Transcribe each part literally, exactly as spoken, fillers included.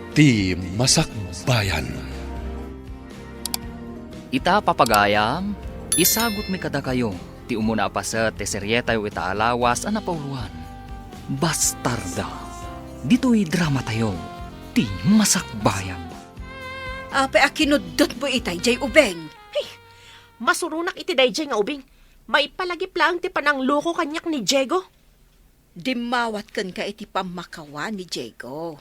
Ti Masakbayan. Ita, papagayam, isagutmi kadakayo ti umuna a paset ti serietayo ita a lawas a napauloan, Bastarda. Ditoy dramatayo, Ti Masakbayan. Apay a kinuddutmo itay, Jay Ubing? Hey, masuronak iti daydiay nga ubing. Maipalagip laeng ti panangloko kaniak ni Diego. Dimmawat kenka iti pammakawan ni Diego.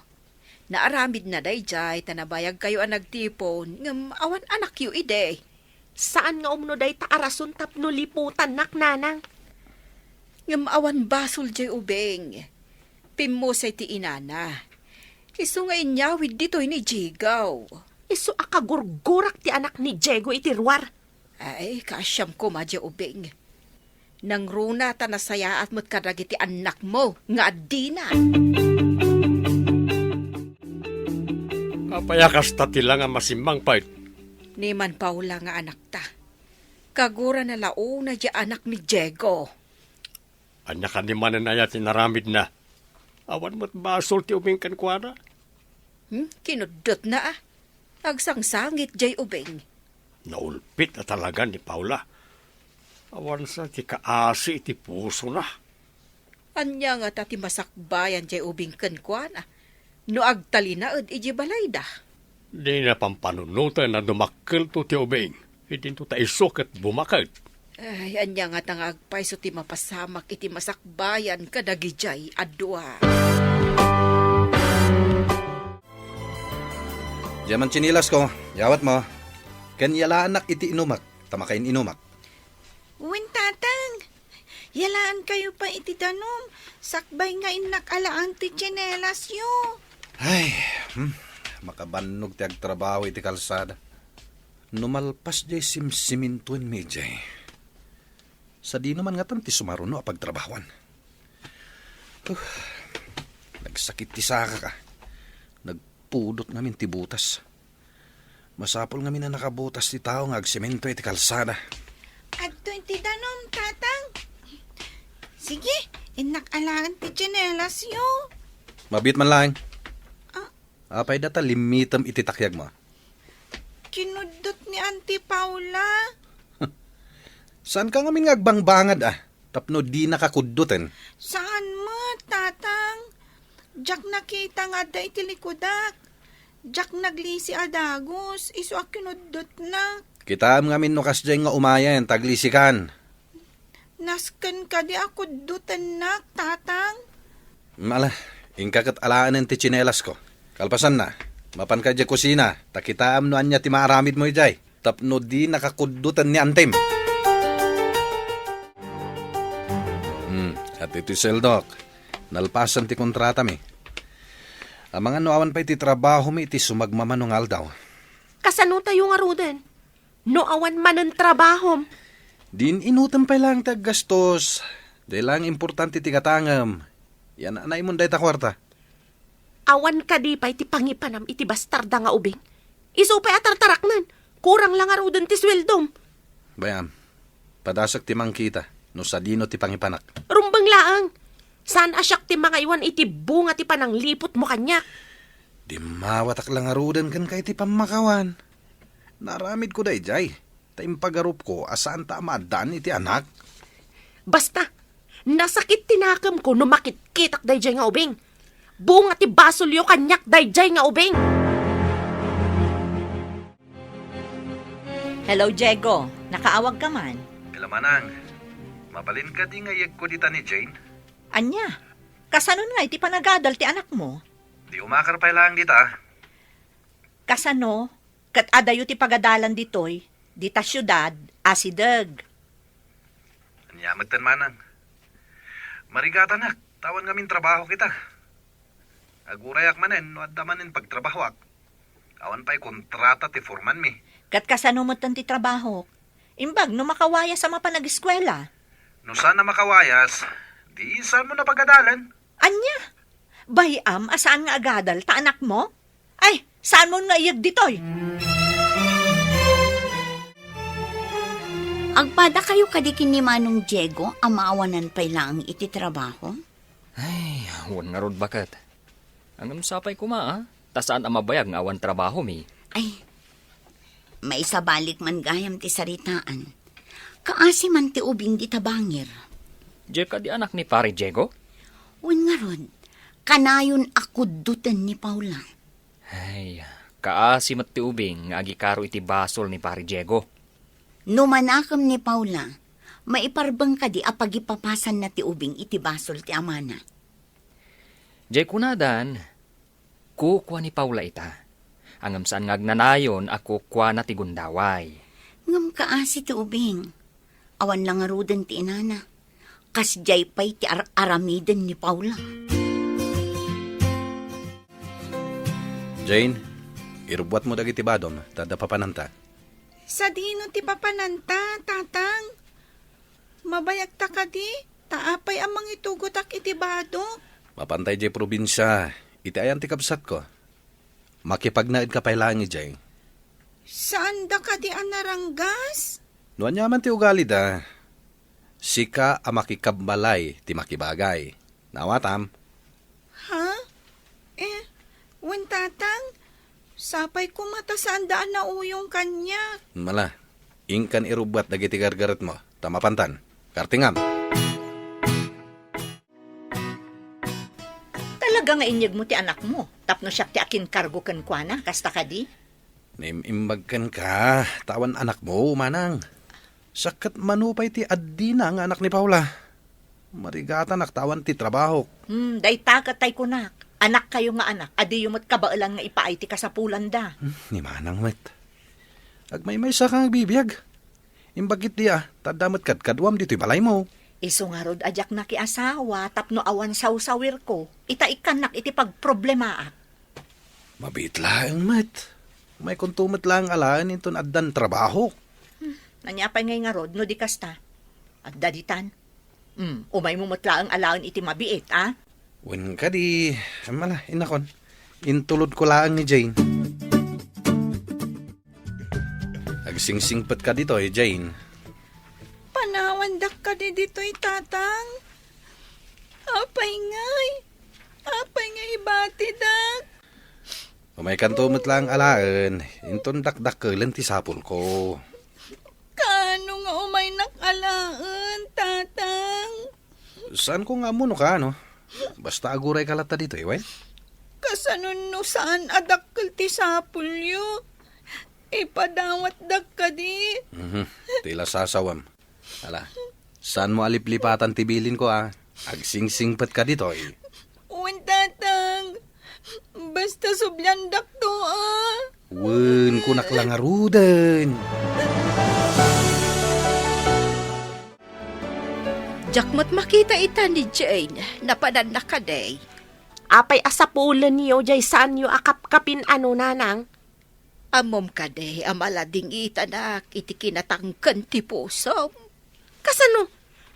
Naaramidna daydiay ta nabayagkayo a nagtipon, ngem awan anakyo idi. Saan nga umno dayta a rason tapno liputannak, nanang. Ngem awan basol diay ubing. Pimmusay ti inana. Isu nga inyawid ditoy ni Diego. Isu a kagurgurak ti anak ni Diego iti ruar. Ay, kaasiam koma diay ubing. Nangruna ta nasayaat met kadagiti annakmo nga addina. Apay a kasta ti la nga masimmangpet? Ni man Paula nga anakta. Kagurana la unay diay anak ni Diego. Ania kadi manen aya ti inaramidna? Awan met basol ti ubing kenkuana. Hmm? Kinuddutna a. Agsangsangit diay ubing. Naulpit a talaga ni Paula. Awan sa ti kaasi iti pusona. Ania ngata ti masakbayan diay ubing kenkuana no agtalinaed idiay balayda? Dina pampanunoten a dumakkelto ti ubing. Idinto ta isu ket bumaket. Ay, ania ngata nga agpayso ti mapasamak iti masakbayan kadagidiay a dua? Diay man tsinilasko, yawatmo. Ken yalaanak iti inumak, ta makain-inumak. Wen, Tatang. Yalaankayo pay iti danum, sakbay nga innak alaen ti tsinelasyo. Ay, hmm, makabannog ti agtrabaho iti kalsada. No malpas diay simsimintuenmi idiay. Sadino man ngatan ti sumaruno a pagtrabahoan? Uh, nagsakit ti sakak a. Nagpudot ngamin ti butas. Masapul ngamin a nakabutas ti tao nga agsemento iti kalsada. Adtoy ti danum, Tatang. Sige, innak alaen ti tsinelasyo. Mabiit man laeng. Ah. Apay data limmitem iti takyagmo? Kinuddut ni Auntie Paula. Saanka ngamin nga agbangbangad a, tapno dinaka kudduten? Saan met, Tatang. Diak nakita nga adda iti likudak. Diak naglisi a dagus, isu a kinuddutna. Kitaem ngamin no kasdiay nga umayen, ta aglisikan. Nasken kadi a kuddutennak, Tatang? Ala, inka ket alaenen ti tsinelasko. Kalpasanna, mapanka idiay kusina, ta kitaem no ania ti maaramidmo idiay, tapno dinaka kudduten ni Antem. Hmm, adtoy ti sueldok. Nalpasen ti kontratami. Amangan no awan pay ti trabahomi iti sumagmamano nga aldaw. Kasano tayo ngaruden? No awan manen trabahom. Din inutem pay laeng ti aggastos. Dayta laeng importante ti gatangem. Yan-anaymon dayta kuarta. Awan kadi pay ti pangipanam iti bastarda nga ubing? Isu pay a tartaraknen. Kurang la ngaruden ti sueldom. Bay-am, padasek ti mangkita no sadino ti pangipanak. Rumbeng laeng. Saan a siak ti mangaywan iti bunga ti panangliputmo kaniak? Dimmawatak la ngaruden kenka iti pammakawan. Naaramidko daydiay, ta impagarupko a saanta a maaddaan iti anak. Basta, nasakit ti nakemko no makitkitak daydiay nga ubing. Bunga ti basolyo kaniak daydiay nga ubing. Hello, Diego. Nakaawagka man? Hello, Manang. Mabalin kadi nga iyegko dita ni Jane? Ania? Kasanon nga iti panagadal ti anakmo? Di umakar pay laeng dita. Kasano ket adayo ti pagadalan ditoy, dita siudad, asideg? Ania metten, Manang. Marigatanak, ta awan ngamin trabaho kita. Agurayak manen no adda manen pagtrabahoak. Awan pay kontrata ti foremanmi. Ket kasano metten ti trabahok? Imbag no makawayas a mapan ageskuela? No saan a makawayas, di saanmo a pagadalan. Ania? Bay-am a saan nga agadal ta anakmo? Ay, saanmon nga iyeg ditoy? Agpadakayo kadi ken ni Manong Diego a maawanan pay laeng iti trabaho? Ay, wen ngarud, baket. Ngem sapay koma, a. Ta saan a mabayag nga awan trabahomi. Ay, maisabalik man gayam ti saritaan. Kaasi man ti ubing dita bangir. Diay kadi anak ni Pare Diego? Wen ngarud, kanayon a kuddoten ni Paula. Ay, kaasi met ti ubing nga agikaro iti basol ni Pare Diego. No manakem ni Paula, maiparbeng kadi a pagipapasanna ti ubing iti basol ti amana? Diay kunadan, kukua ni Paula ita. Ngem saan nga agnanayon a kukuana ti gundaway. Ngem kaasi ti ubing. Awan la ngaruden ti inana. Kasdiay pay ti ar-aramiden ni Paula. Jane, irubbuatmo dagiti badom, ta adda papananta. Sadino ti papananta, Tatang? Mabayagta kadi, ta apay a mangitugotak iti badok? Mapantay diay probinsia, iti ayan ti kabsatko. Makipagnaedka pay laeng idiay. Saanda kadi a naranggas? No aniaman ti ugalida, sika a makikabbalay ti makibagay. Naawatam? Ha? Eh, wen, Tatang, sapay koma ta saanda a nauyong kaniak. Mala, inkan irubbuat dagiti gargaretmo, ta mapantan. Kartingam. Talaga nga inyegmo ti anakmo, tapno siak ti akinkargo kenkuana, kasta kadi? Naim-imbag kenka, ta awan anakmo, manang. Siak ket mano pay ti addina nga anak ni Paula. Marigatanak ta awan ti trabahok. Hmm, dayta ket tay kunak. Anakkayo nga anak, adiyo met kabaelan nga ipaay ti kasapulanda. Hmm, ni manang met. Agmaymaysa ka nga agbibiag. Imbag ketdi a, ta adda met kadkaduam ditoy balaymo. Isu ngarud a diak nakiasawa tapno awan sawsawirko, ita ikkannak iti pagproblemaak. Mabiit laeng met. Umaykonto met laeng alaen inton addan trabahok. Hmm, ania pay ngay ngarud no di kasta? Adda ditan. Hmm, umaymo met laeng alaen iti mabiit, a? Wen kadi, mala, inakon. Intulodko laeng ni Jane. Agsingsingpetka ditoy, Jane. Panawandak kadi ditoy, Tatang? Apay ngay? Apay nga ibatidak? Umaykanto met laeng alaen, inton dakdakkelen ti sapulko. Kaano nga umaynak alaen, Tatang? Saanko nga ammo no kaano. Basta agurayka latta ditoy, wen? Kasano no saan a dakkel ti sapulyo? Ipadawatdak kadi? Mhm. Ti lasasawam. Ala, saanmo a liplipatan ti bilinko, a? Agsingsingpetka ditoy. Wen, Tatang. Basta subliandakto, a? Wen, kunak la ngaruden. Diak met makita ita ni Jane. Napananna kadi? Apay a sapulenyo jay saanyo a kapkapin-ano, nanang? Ammom kadi a maladingitanak iti kinatangken ti pusom? Kasano?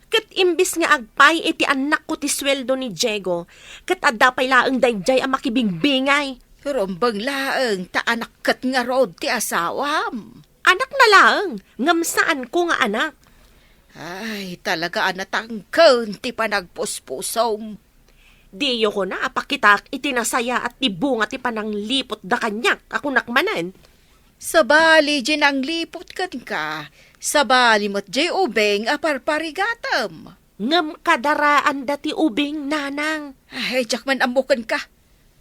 Ket imbes nga agpaay iti annakko ti sueldo ni Diego, ket adda pay laeng daydiay a makibingbingay. Rumbeng laeng ta anak ket ngarud ti asawam. Anakna laeng, ngem saanko nga anak. Ay, talaga a natangken ti panagpuspusom. Diyo kuna a pakitaak iti nasayaat ti bunga ti panangliputda kaniak a kunak manen. Sabali diay nangliput kenka, sabali met diay ubing a parparigatem. Ngem kadaraanda ti ubing, nanang. Ay, diak man ammo kenka.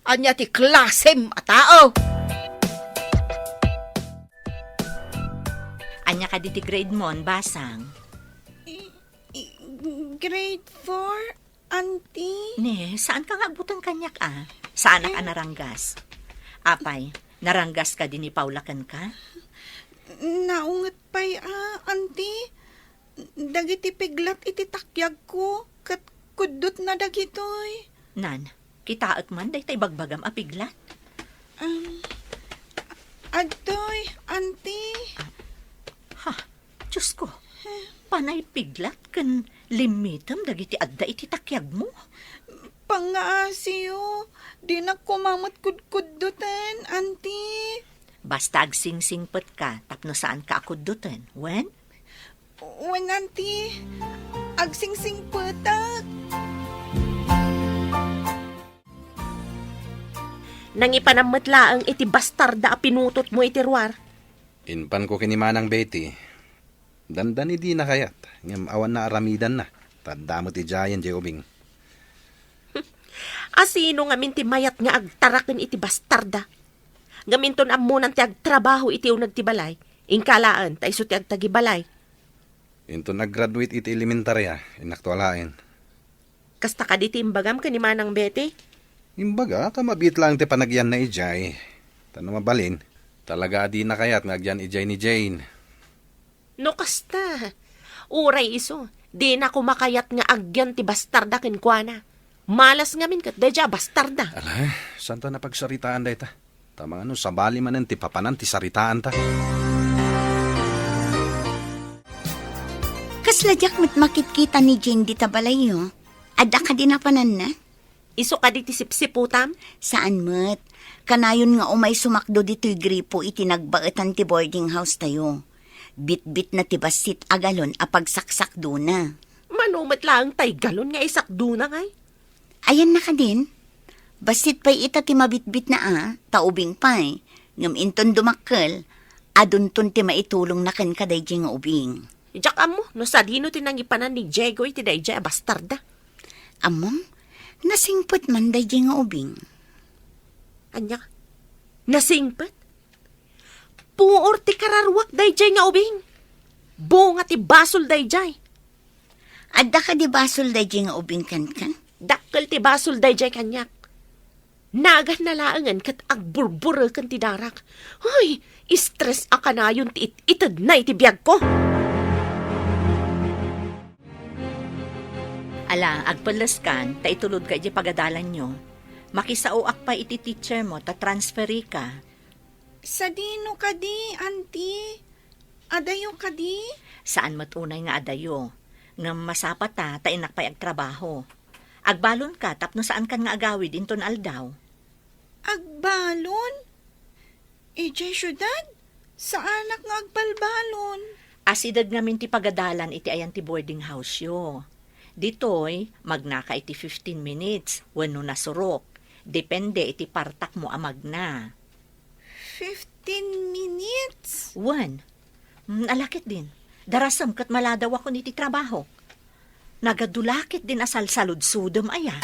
Ania ti klasem a tao? Ania kadi ti grade mo, Basang? I-, i-, grade four, Auntie. Ne, saan ka nga agbuteng kaniak, a? Saanak a naranggas. Apay, naranggas kadi ni Paula kenka? Naunget pay, a, Auntie. Dagiti piglat iti takyagko, ket kuddotna dagitoy. Nan, kitaek man dayta ibagbagam a piglat? Um, adtoy, Auntie. Ha? Diosko, panay piglat ken limmitem dagiti adda iti takyagmo. Pangngaasiyo, dinak koma met kudkuddoten, Auntie. Basta agsingsingpetka tapno saanka a kuddoten, wen? Wen, Auntie. Agsingsingpetak. Nangipanam met laeng iti bastarda a pinutotmo iti ruar. Impanko ken ni Manang Betty. Dandani dina kayat, ngem awan naaramidanna. Ta adda met idiayen diay ubing. Asino ngamin ti mayat nga agtaraken iti bastarda? Ngem inton ammonan ti agtrabaho iti uneg ti balay, inka laeng ta isu ti agtagibalay. Inton nag-graduate iti elementaria, innakto alaen. Kasta kadi ti imbagam ken ni Manang Betty? Imbagak a mabiit laeng ti panagyanna idiay. Ta no mabalin, talaga a dina kayat nga agyan idiay ni Jane. No kasta, uray isu, dina koma kayat nga agyan ti bastarda kenkuana. Malas ngamin ket daydiay a bastarda. Ala, saanta a pagsaritaan dayta. Ta mangano sabali manen ti papanan ti saritaanta. Kasla diak met makitkita ni Jane dita balayyo. Adda kadi napananna? Isu kadi ti sipsiputam? Saan met. Kanayon nga umay sumakdo ditoy gripo iti nagbaetan ti boarding house tayo. Bitbitna ti bassit a galon a pagsaksakdona. Mano met laeng tay galon nga isakdona, ngay? Ayanna kadin? Bassit pay ita ti mabitbitna a, ta ubing pay. Ngem inton dumakkel, adunton ti maitulongna kenka daydiay nga ubing. Diak ammo no sadino ti nangipanan ni Diego iti daydiay a bastarda. Ammom, nasingpet man daydiay nga ubing. Ania? Nasingpet? Puor ti kararuak daydiay nga ubing. Bunga ti basol daydiay. Adda kadi basol daydiay nga ubing kenka? Dakkel ti basol daydiay kaniak. Naganna laengen ket agburbureken ti darak. Ay, stress a kanayon ti it-itedna iti biagko. Ala, agpelleskan, ta itulodka idiay pagadalanyo. Makisaoak pay iti teacher mo, ta transferika. Sadino kadi, Auntie? Adayo kadi? Saan met unay nga adayo. Ngem masapata, ta innak pay agtrabaho. Agbalonka tapno saankan nga agawid inton aldaw. Agbalon? Idiay siudad? Saanak nga agbalbalon. Asideg ngamin ti pagadalan iti ayan ti boarding house-yo. Ditoy, magnaka iti fifteen minutes wenno nasurok. Depende iti partakmo a magna. Fifteen minutes? Wen. Mm, ala ketdin. Darasem ket maladawakon iti trabahok. Nagadu la ketdin a salsaludsodem aya.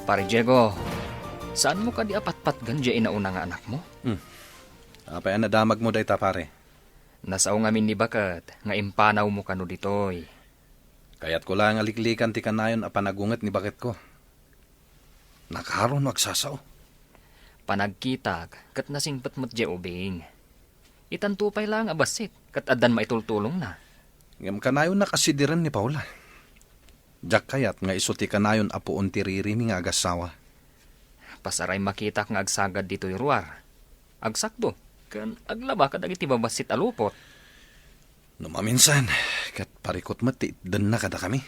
Pare Diego, saanmo kadi a patpatgen diay inauna nga anakmo? Hmm. Apay a nadamagmo dayta, pare? Nasao ngamin ni baket nga impanawmo kano ditoy. Kayatko laeng a liklikan ti kanayon a panagunget ni baketko. Nakaro no agsasao. Panagkitak ket nasingpet met diay ubing. Itanto pay laeng a bassit ket addan maitultulongna. Ngem kanayonnak a sidiren ni Paula. Diak kayat nga isu ti kanayon a puon ti ririmi nga agassawa. Pasaray makitak nga agsagad ditoy ruar. Agsakdo ken aglaba kadagiti babassit a lupot. No maminsan, ket parikut met ti itdenna kadakami.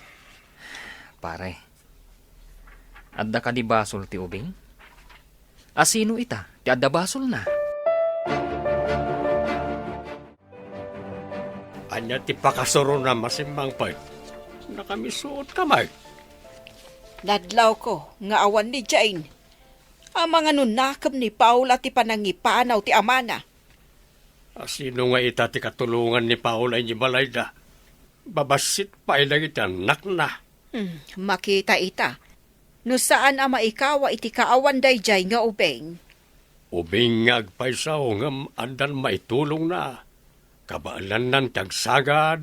Pare, adda kadi basol ti ubing? Asino ita ti adda basolna? Ania ti pakasurona, Masimmangpet? Nakamisuotka met. Nadlawko nga awan ni Jane. Amangan no nakem ni Paula ti panangipanaw ti amana. Asino nga ita ti katulongan ni Paula idiay balayda? Babassit pay dagiti annakna. Hmm, makita ita. No saan a maikawa iti kaawan daydiay nga ubing. Ubing nga agpayso ngem addan maitulongna. Kabaelannan ti agsagad,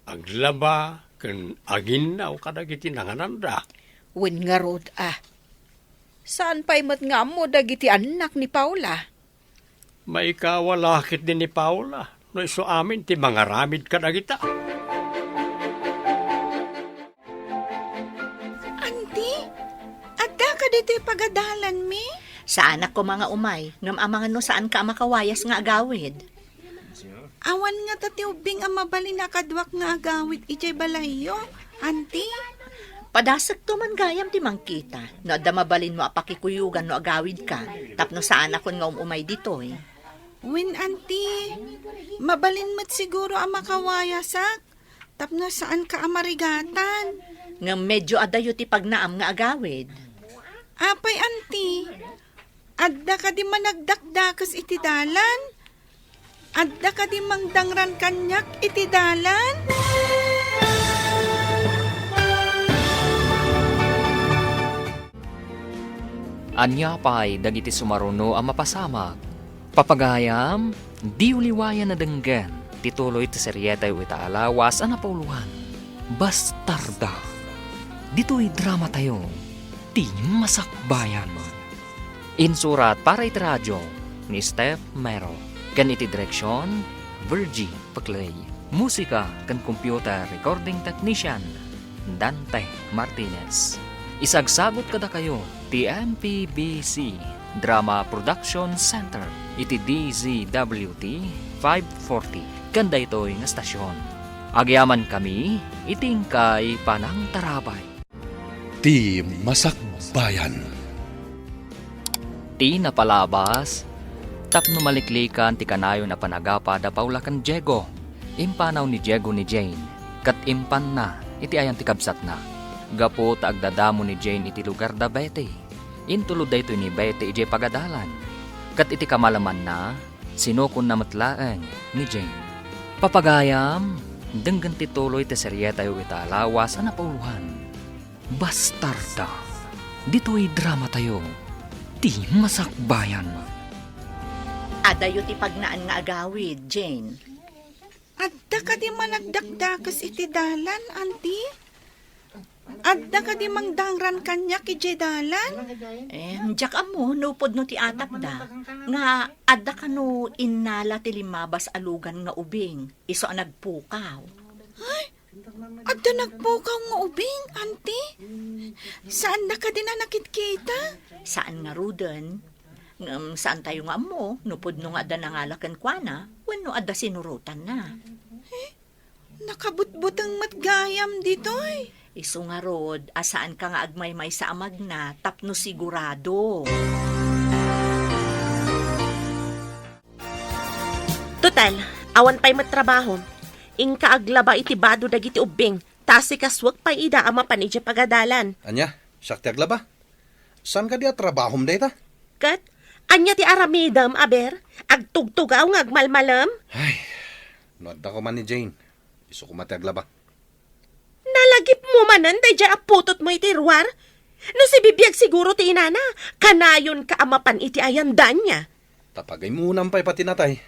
aglaba, ken aginnaw kadagiti nangananda. Wen ngarud a. Saan pay met nga ammo dagiti annak ni Paula? Maikawa la ketdi ni Paula no isu amin ti mangaramid kadagita. Anti, adda kadi ti pagadalanmi? Saanak koma nga umay, ngem amangan no saanka a makawayas nga agawid. Awan ngata ti ubbing a mabalin a kaduak nga agawid idiay balayyo, Anti. Padasekto man gayam ti mangkita no adda mabalinmo a pakikuyogan no agawidka tapno saanakon nga um-umay ditoy. Wen, Anti, mabalin met siguro a makawayasak tapno saanka a marigatan. Ngem medio adayo ti pagnaam nga agawid. Apay, anti? Adda kadi managdakdakes iti dalan? Adda kadi mangdangran kaniak iti dalan? Ania pay dagiti sumaruno a mapasamak? Papagayam, diyo liwayan a denggen ti tuloy ti serietayo ita a lawas a napauluan, Bastarda. Ditoy dramatayo, ti Masakbayan. Insurat para iti radio ni Steph Mero, ken iti direksion, Virgie Paclay. Musika ken computer recording technician, Dante Martinez. Isagsagut kadakayo ti M P B C Drama Production Center iti D Z W T five forty ken daytoy nga stasyon. Agyamankami iti inkay panangtarabay. Ti Masakbayan. Ti napalabas, tapno maliklikan ti kanayon a panagapa da Paula ken Diego, impanaw ni Diego ni Jane, ket impanna iti ayan ti kabsatna. Gapu ta agdadamo ni Jane iti lugar da Betty, intulod daytoy ni Betty idiay pagadalan, ket iti kamalamanna, sinukonna met laeng ni Jane. Papagayam, denggen ti tuloy ti serietayo ita a lawas a napauluan. Bastarda. Ditoy dramatayo, ti Masakbayan. Adayo ti pagnaan nga agawid, Jane. Adda kadi managdakdakes iti dalan, anti? Adda kadi mangdangran kaniak idiay dalan? Eh, diak ammo no pudno ti atapda, nga adda kano innala ti limmabas a lugan nga ubing, isu a nagpukaw. Ay, adda nagpukaw nga ubing, anti? Saanna kadin a nakitkita? Saan ngaruden. Ngem saantayo nga ammo no pudno nga adda nangala kenkuana wenno adda sinurotanna. Eh, nakabutbuteng met gayam ditoy. Isu ngarud a saanka nga agmaymaysa a magna tapno sigurado. Total, awan pay met trabahom. Inka aglaba iti bado dagiti ubbing, ta asikasuek pay ida a mapan idiay pagadalan. Ania? Siak ti aglaba? Saan kadi a trabahom dayta? Ket, ania ti aramidem, aber? Agtugtugaw nga agmalmalem? Ay, no adda koma ni Jane, isu koma ti aglaba. Nalagipmo manen daydiay a putotmo iti ruar? No sibibiag siguro ti inana, kanayonka a mapan iti ayan da ania? Ta pagaymunam pay pati natay,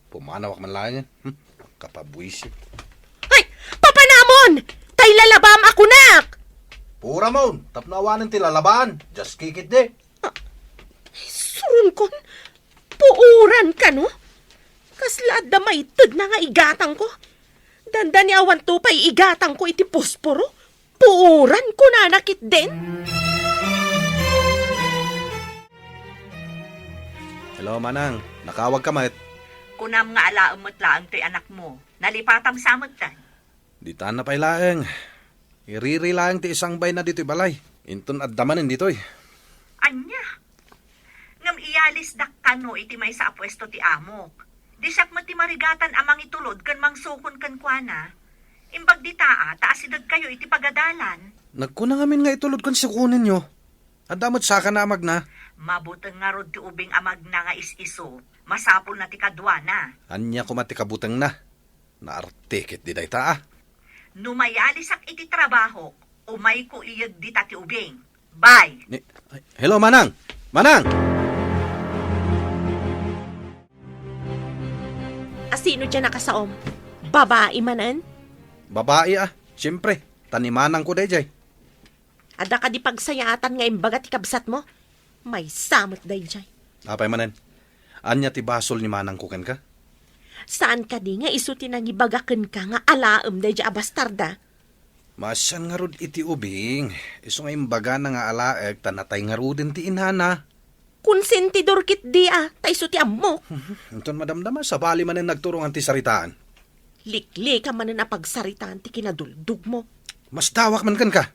pumanawak man laengen. Hmm, kapabuisit. Ay, papanamon! Tay lalabam a kunak! Puramon, tapno awanen ti lalabaan, just kick it de. Ah, suronkon, puoran kano? Kasla adda maitedna nga igatangko. Dandani awanto pay igatangko iti posporo. Puoran kunana ketdin. Hello, Manang. Nakawagka met? Kunam nga alaem met laeng toy anakmo. Nalipatam sa metten. Ditanna pay laeng. Iriri laeng ti isangbayna ditoy balay. Inton adda manen ditoy. Ania? Ngem iyalisdak kano iti maysa a puesto ti amok. Di siak met ti marigatan a mangitulod ken mangsukon kenkuana. Imbag dita a, ta asidegkayo iti pagadalan. Nagkuna ngamin nga itulod ken sukonenyo. Adda met sakana a magna. Mabuteng ngarud ti ubing a magna nga is-isu. Masapulna ti kaduana. Ania koma ti kabutengna? Naartikit di dayta, a. No mayalisak iti trabahok, umayko iyeg dita ti ubing. Bye. Ni, hello, Manang! Manang! Asino diay nakasaom? Babai manen? Babai, a. Siyempre, ta ni manangko daydiay. Adda kadi pagsayaatan nga imbaga ti kabsatmo? Maysa met daydiay. Apay manen? Ania ti basol ni manangko kenka? Saan kadi nga isu ti nangibaga kenka nga alaem daydiay a bastarda? Maasian ngarud iti ubing, isu nga imbagana nga alaek ta natay ngaruden ti inana. Konsentidor ketdi a, ta isu ti ammok. Inton madamdama, sabali manen nagturongan ti saritaan. Liklika manen a pagsaritaan ti kinaduldugmo. Masdawak man kenka.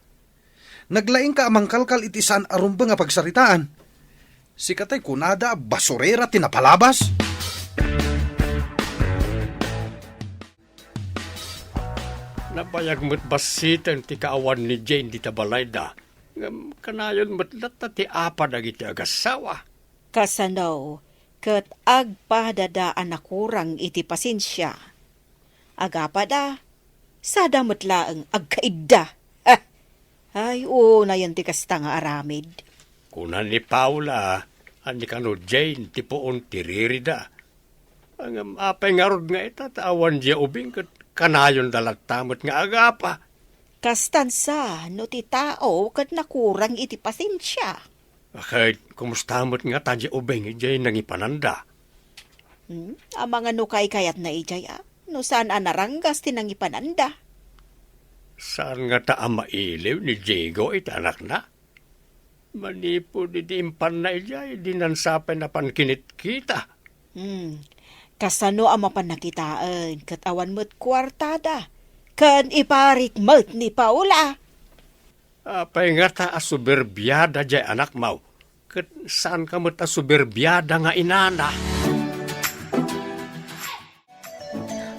Naglaingka a mangkalkal iti saan a rumbeng a pagsaritaan. Sikatay kunada a basurera ti napalabas. Nabayag met bassiten ti kaawan ni Jane dita balayda. Ngem kanayon met latta ti apa dagiti agassawa. Kasano ket agpadada a nakurang iti pasensia? Agapada, sada met laeng agkaidda. Ha! Ay, unayen ti kasta nga aramid. Kuna ni Paula a ni kano Jane ti puon ti ririda. Ngem apay ngarud nga ita ta awan diay ubing ket kanayonda latta met nga agapa? Kastan sa no ti tao ket nakurang iti pasensia. Ket kumusta met ngata diay ubing idiay nangipananda? Hmm? Amangan no kaykayatna idiay a, no saan a naranggas ti nangipananda. Saan ngata a mailiw ni Diego iti anakna? Manipud idi impanna idiay, dinan sa pay napan kinitkita. Hmm. Kasano a mapan nakitaen ket awan met kuartada? Ken iparik met ni Paula. Apay ngata a soberbiada diay anakmo, ket saanka met a soberbiada nga inana?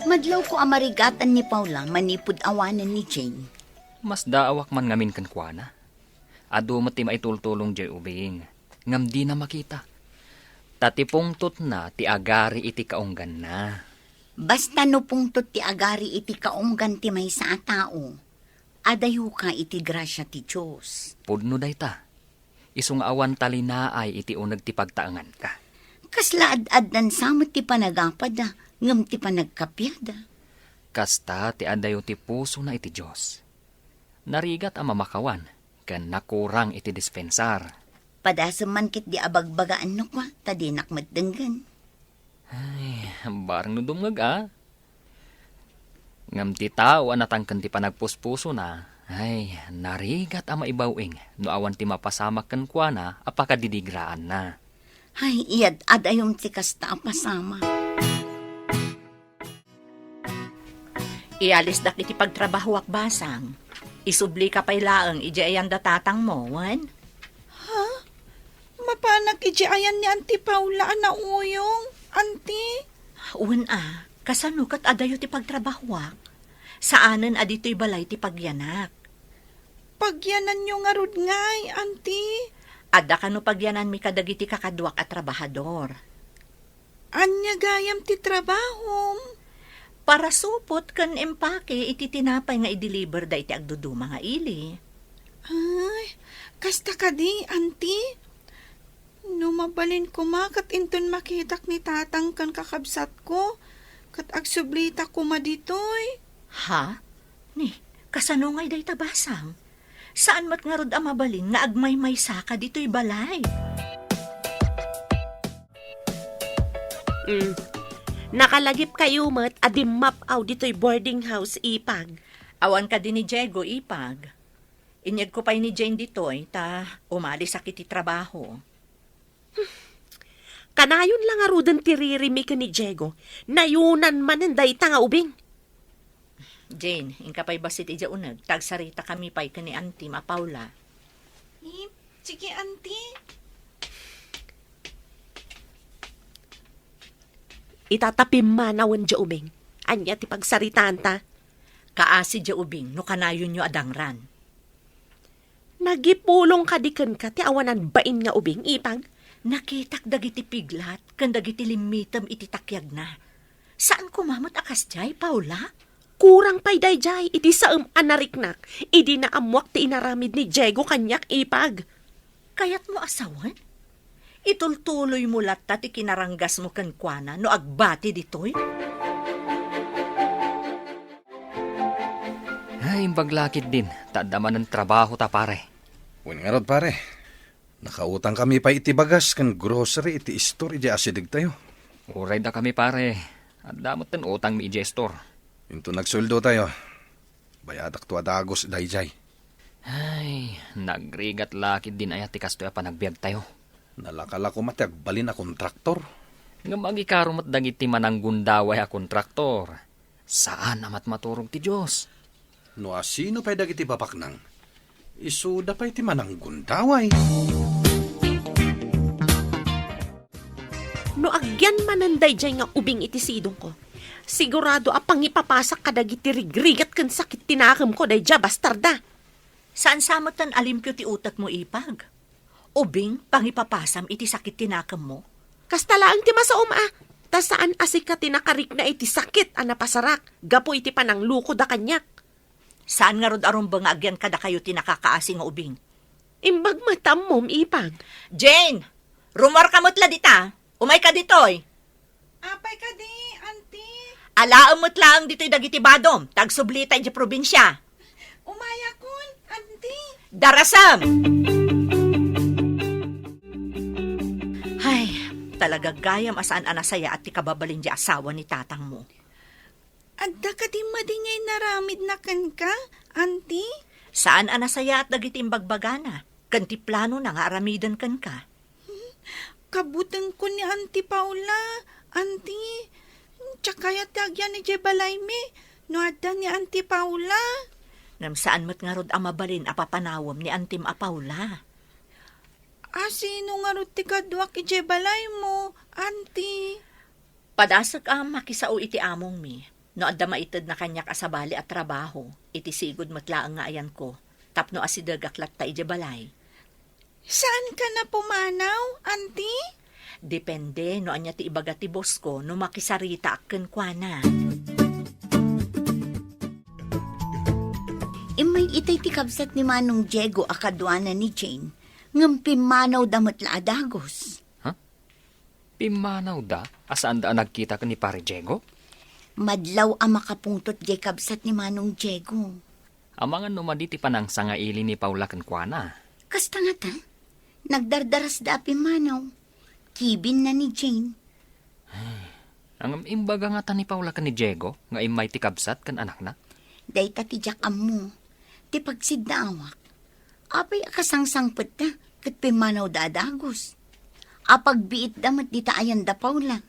Madlawko a marigatan ni Paula manipud awanen ni Jane. Masdaawak man ngamin kenkuana. Adu met ti maitultulong diay ubing, ngem dina makita. Ta ti pungtotna ti agari iti kaungganna. Basta no pungtot ti agari iti kaunggan ti maysa a tao, adayoka iti grasia ti Dios. Pudno dayta. Isu nga awan talinaay iti uneg ti pagtaenganka. Kasla ad-addan sa met ti panagapada, ngem ti panagkapiada. Kasta ti adayo ti pusona iti Dios. Narigat a mamakawan, ken nakurang iti dispensar. Padasem man ketdi a bagbagaannak, ta dinak met denggen. Ay, bareng no dumngeg a. Ngem ti tao a natangken ti panagpuspusona, ay, narigat a maibaw-ing no awan ti mapasamak kenkuana a pakadidigraanna. Ay, iyad-adayom ti kasta a pasamak. Ialisdak iti pagtrabahoak, Basang. Isublika pay laeng idiay ayan da tatangmo, wen? Ha? Mapanak idiay ayan ni Auntie Paula a nauyong, Auntie? Wen a, kasano ket adayo ti pagtrabahoak? Saanen a ditoy balay ti pagyanak. Pagyananyo ngarud ngay, Auntie? Adda kano pagyananmi kadagiti kakaduak a trabahador. Ania gayam ti trabahom? Parasupot ken empake iti tinapay nga i-deliver da iti agduduma nga ili. Ay, kasta kadi, Auntie? No mabalin koma ket inton makitak ni Tatang ken kakabsatko, ket agsublita koma ditoy. Ha? Ni, kasano ngay dayta, Basang? Saan met ngarud a mabalin nga agmaymaysaka ditoy balay? Mm. Nakalagipkayo met a dimmap-aw ditoy boarding house, Ipag. Awan kadi ni Diego, Ipag. Inyegko pay ni Jane ditoy, ta umalisak iti trabaho. Kanayon la ngaruden ti ririmi ken ni Diego. Nayunan manen dayta nga ubing. Jane, inka pay bassit idiay uneg, ta agsaritakami pay ken ni Auntie a Paula. Ni, sige, Auntie. Ita ta pimmanawen diay ubing. Ania ti pagsaritaanta? Kaasi diay ubing no kanayonyo a dangran. Nagipulong kadi kenka ti awanan bain nga ubing, Ipag? Nakitak dagiti piglat ken dagiti limmitem iti takiagna. Saan koma met a kasdiay, Paula? Kurang pay daydiay iti saem a nariknak idi naammoak ti inaramid ni Diego kaniak, Ipag. Kayatmo a sawen? Itultuloymo latta ti kinaranggasmo kenkuana no agbati ditoy? Ay, imbag la ketdin, ta adda manen trabahota, pare. Wen ngarud, pare. Nakautangkami pay iti bagas ken grocery iti istor idiay asidegtayo. Uray dakami, pare. Adda metten utangmi idiay istor. Inton agsueldotayo, bayadakto a dagus daydiay. Ay, nagrigat la ketdin aya ti kastoy a panagbiagtayo. Nalaka la koma ti agbalin a kontraktor. Ngem agikaro met dagiti mananggundaway a kontraktor. Saan a matmaturog ti Dios. No asino pay dagiti babaknang, isuda pay ti mananggundaway. No agyan manen daydiay nga ubing iti sidongko, sigurado a pangipapasak kadagiti rigrigat ken sakit ti nakemko daydiay a bastarda. Saan sa metten a limpio ti utekmo, Ipag? Ubing, pangipapasam iti sakit ti nakemmo? Kasta laeng ti masaom a, ta saan a sika ti nakarikna iti sakit a napasarak gapu iti pananglukoda kaniak. Saan ngarud a rumbeng nga agyan kadakayo ti nakakaasi nga ubing? Imbag met ammom, Ipag. Jane! Rumuarka met la dita. Umayka ditoy. Apay kadi, Auntie? Alaem met laeng ditoy dagiti badom, ta agsublita idiay probinsia. Umayakon, Auntie. Darasem! Ay, talaga gayam a saan a nasayaat ti kababalin diay asawa ni tatangmo. Adda kadi madi nga inaramidna kenka, Auntie? Saan a nasayaat dagiti imbagbagana, ken ti planona nga aramiden kenka. Kabutengko ni Auntie Paula, Auntie. Diak kayat ti agyan idiay balaymi no adda ni Auntie Paula. Ngem saan met ngarud a mabalin a papanawem ni Auntie a Paula. A, sino ngarud ti kaduak idiay balaymo, Auntie? Padasek a makisao iti amongmi. No adda maitedna kaniak a sabali a trabaho, iti sigud met laeng nga ayanko, tapno asidegak latta idiay balay. Saanka a pumanaw, Auntie? Depende no ania ti ibaga ti boss ko no makisaritaak kenkuana. Immay itay ti kabsat ni Manong Diego a kaduana ni Jane, ngem pimmanawda met la a dagus. Ha? Pimmanawda a saanda a nagkita ken ni Pare Diego? Madlaw a makapungtot diay kabsat ni Manong Diego. Amangan no madi ti panangsangaili ni Paula kenkuana. Kasta ngata, nagdardarasda a pimmanaw. Kibinna ni Jane. Ngem imbaga ngata ni Paula ken ni Diego nga immay ti kabsat ken anakna? Dayta ti diak ammo. Ti pagsiddaawak, apay a kasangsangpetta ket pimmanawda a dagus? Apagbiitda met dita ayan da Paula.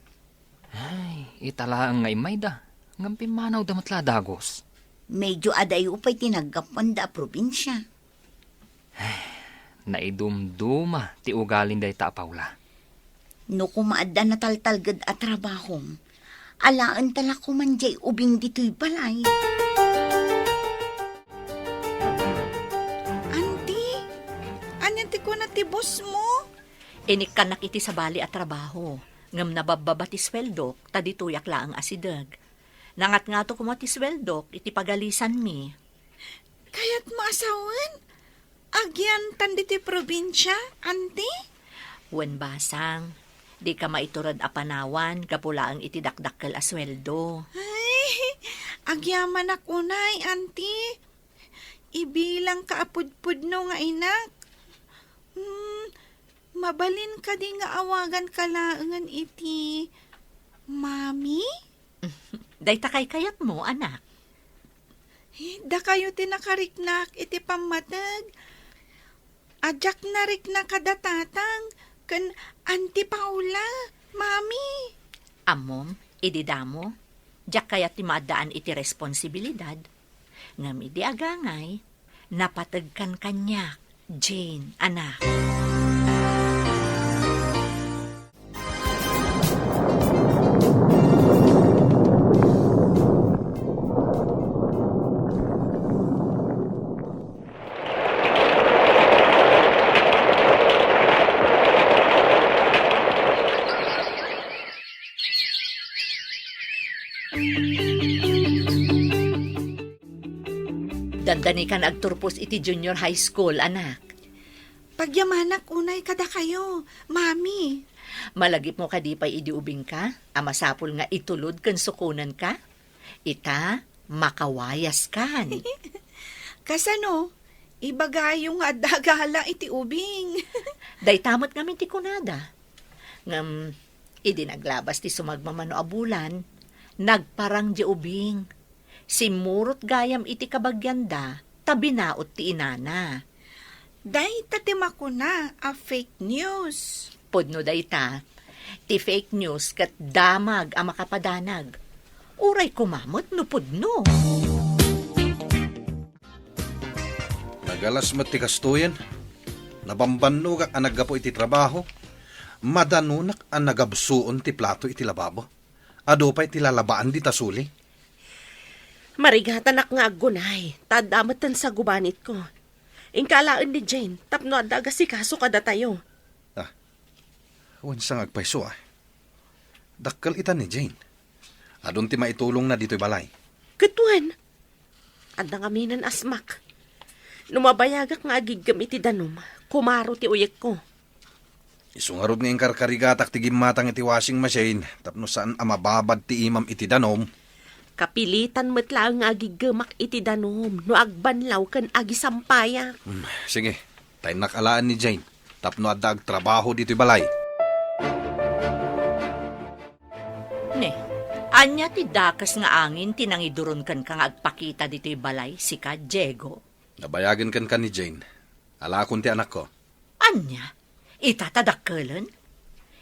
Ay, ita laeng nga immayda, ngem pimmanawda met la a dagus. Medyo adayo pay ti naggapuanda a probinsia. Naidumduma ti ugalin dayta a Paula. No koma adda nataltalged a trabahom, alaenta la koman diay ubing ditoy balay. Auntie, ania ti kuna ti boss mo? Inikkannak iti sabali a trabaho, ngem nababbaba ti sueldok, ta ditoyak laeng asideg. Nangatngato koma ti sueldok iti pagalisanmi. Kayatmo a sawen? Agyantan ditoy probinsia, Auntie? Wen basang, dika maiturod a panawan gapu laeng iti dakdakkel a sueldo. Ay, agyamanak unay, Auntie. Ibilangka a pudpudno nga inak. Hmm, mabalin kadi nga awaganka laengen iti Mami? Dayta kaykayatmo, anak. Dakayo ti nakariknak iti pammateg. A diak narikna kada tatang ken Auntie Paula, Mami. Ammom, idi damo, diak kayat ti maaddaan iti responsibilidad. Ngem idi agangay, napategkan kaniak, Jane, anak. Dandani kan agturpos iti junior high school, anak. Pagyamanak unay kadakayo, Mami. Malagipmo kadi pay idi ubingka a masapul nga itulod ken sukonenka? Ita, makawayaskan. Kasano? Ibagayo nga adda gala iti ubing. Dayta met ngamin ti kunada. Ngem, idi naglabas ti sumagmamano a bulan, nagparang diay ubing. Simmurot gayam iti kabagianda, ta binaut ti inana. Dayta ti makuna a fake news. Pudno dayta. Ti fake news ket damag a makapadanag. Uray koma met no pudno. Nagalas met ti kastoyen. Nabambannogak a naggapu iti trabaho. Madanonak a nagabsuon ti plato iti lababo. Adu pay ti lalabaan dita suli. Marigatanak nga aggunay, ta adda metten sa gubanitko. Inka alaen ni Jane tapno adda agasikaso kadatayo. Ah, wen sa nga agpayso, ah. Dakkel ita ni Jane. Adun ti maitulongna ditoy balay. Ket wen, adda ngaminen asmak. No mabayagak nga agiggem iti danum, kumaro ti uyekko. Isu ngarud nga inkarkarigatak ti gimmatang iti washing machine tapno saan a mababad ti imam iti danum. Kapilitan met laeng nga agiggemak iti danum no agbanlaw ken agisampayak. Hmm, sige, ta innak alaen ni Jane tapno adda agtrabaho ditoy balay. Ne, ania ti dakes nga angin ti nangiduron kenka nga agpakita ditoy balay, sika, Diego? Nabayagen kenka ni Jane. Alaakon ti anakko. Ania? Ita ta dakkelen?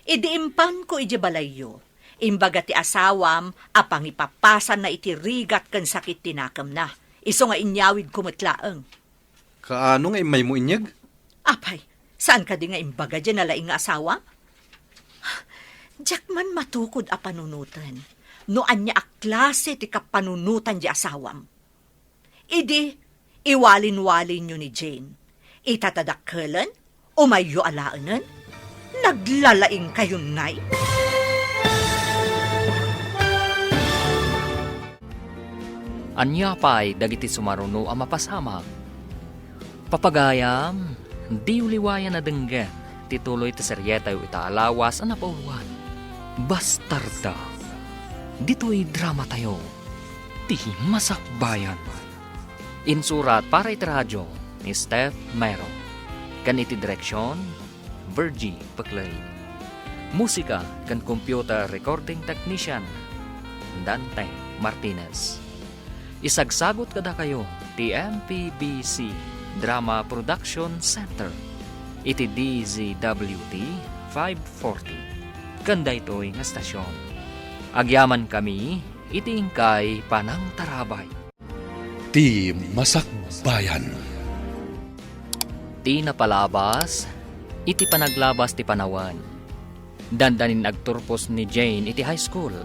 Idi impanko idiay balayyo, imbaga ti asawam a pangipapasanna iti rigat ken sakit ti nakemna, isu nga inyawidko met laeng. Kaano nga immaymo inyeg? Apay, saan kadi nga imbaga diay nalaing nga asawam? Diak man matukod a panunoten no ania a klase ti kapanunotan diay asawam. Idi, iwalin-walinyo ni Jane. Ita ta dakkelen, umayyo alaenen. Naglalaingkayon ngay. Ania pay dagiti sumaruno a mapasamak? Papagayam, diyo liwayan a denggen ti tuloy ti serietayo ita a lawas a napauluan, Bastarda. Ditoy dramatayo, ti Masakbayan. Insurat para iti radio ni Steph Mero, ken iti direksion, Virgie Peclay. Musika ken computer recording technician, Dante Martinez. Isagsagut kadakayo ti M P B C Drama Production Center iti D Z W T five forty ken daytoy nga stasyon. Agyamankami iti inkay panangtarabay. Ti Masakbayan. Ti napalabas iti panaglabas ti panawen. Dandanin agturpos ni Jane iti high school.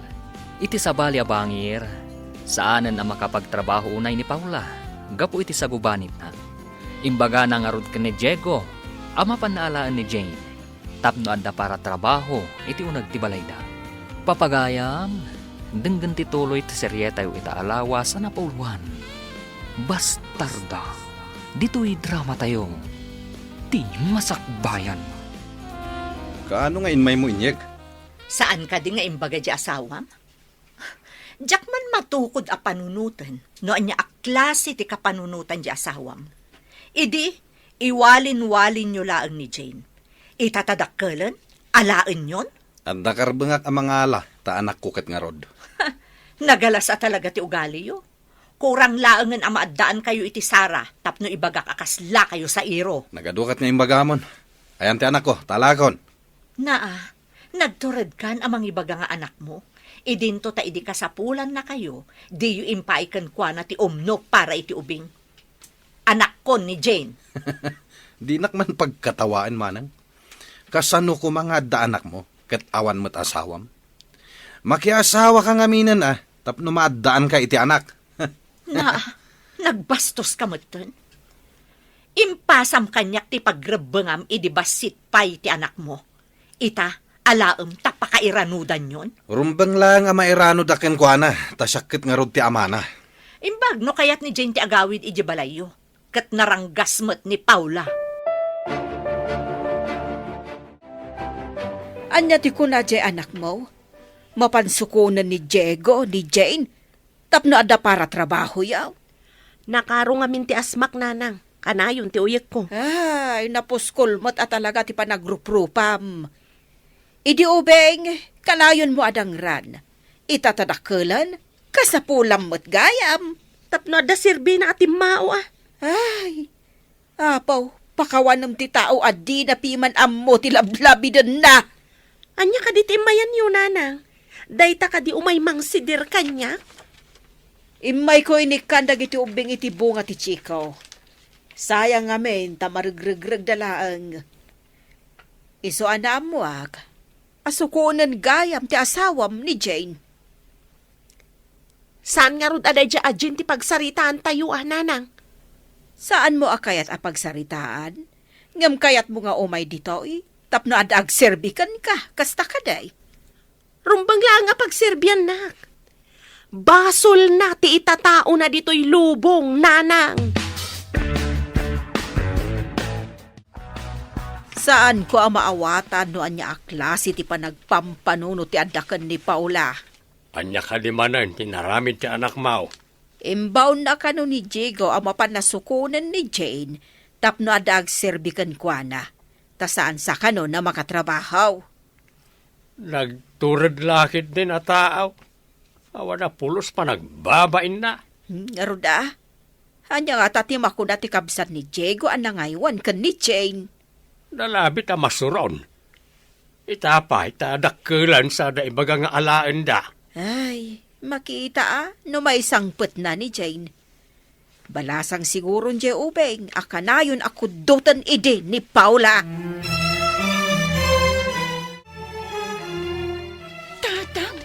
Iti sabali a bangir, saanen a makapagtrabaho unay ni Paula gapu iti sagubanitna. Imbagana ngarud ken ni Diego a mapanna alaen ni Jane tapno adda para trabaho iti uneg ti balayda. Papagayam, denggen ti tuloy ti serietayo ita a lawas a napauluan, Bastarda. Ditoy dramatayo, ti Masakbayan. Kaano nga immaymo inyeg? Saan kadi nga imbaga di asawam? Diak man matukod a panunoten no ania a klase ti kapanunotan di asawam. Idi, iwalin-walinyo laeng ni Jane. Ita ta dakkelen, alaenyon? Adda karbengak a mangala ta anakko ket ngarud. Nagalas a talaga ti ugaliyo. Kurang laengen a maaddaankayo iti sara tapno ibagak a kaslakayo sairo. Nagaduakat nga imbagamon. Ayan ti anakko, ta alaekon. Naa, nagturedkan a mangibaga nga anakmo. Idinto ta idi kasapulannakayo, diyo impaay kenkuana ti umno para iti ubing. Anakkon ni Jane. Dinak man pagkatawaen, manang. Kasano koma nga adda anakmo, ket awan met asawam? Makiasawaka ngaminen a, tapno maaddaanka iti anak. Naa, nagbastoska metten. Impasam kaniak ti pagrebbengam idi bassit pay ti anakmo. Ita, alaem ta pakairanudanyon. Rumbeng laeng a mairanoda kenkuana, ta siak ket ngarud ti amana. Imbag no kayat ni Jane ti agawid idiay balayyo, ket naranggas met ni Paula. Ania ti kuna diay anakmo? Mapan sukonen ni Diego, ni Jane, tapno adda para trabahoyo? Nakaro ngamin ti asmak, nanang. Kanayon ti uyekko. Ay, napuskol met a talaga ti panagruprupam. Idi ubing, kanayonmo a dangran. Ita ta dakkelen, kasapulam met gayam. Tapno adda serbina a timmao, a. Ay, Apo, pakawanem ti tao a dina piman ammo ti lablabidenna. Ania kadi ti immayanyo, nanang? Dayta kadi umay mangsidir kaniak? Immayko inikkan dagiti ubbing iti bunga ti Chico. Sayang ngamin ta maregregregda laeng. Isu a naammoak a sukonen gayam ti asawam ni Jane. Saan ngarud a daydiay a Jane ti pagsaritaantayo, a, nanang? Saanmo a kayat a pagsaritaan? Ngem kayatmo nga umay ditoy tapno adda agserbi kenka, kasta kadi? Rumbeng laeng a pagserbiannak. Basolna ti itataona ditoy lubong, nanang. Saanko a maawatan no ania a klase ti panagpampanunot ti adda ken ni Paula. Ania kadi manen ti inaramid ti anakmo? Imbaonna kano ni Diego a mapan a sukonen ni Jane tapno adda agserbi kenkuana, ta saan sa kano a makatrabaho. Nagtured la ketdin a tao. Awan a pulos panagbabainna. Hmm, ngarud a? Ania ngata ti makuna ti kabsat ni Diego a nangaywan ken ni Jane? Nalabit a masuron. Ita pay ta dakkelan sada ibaga nga alaenda. Ay, makita a no maisangpetna ni Jane. Balasang siguron diay ubing a kanayon a kuddoten idi ni Paula. Tatang,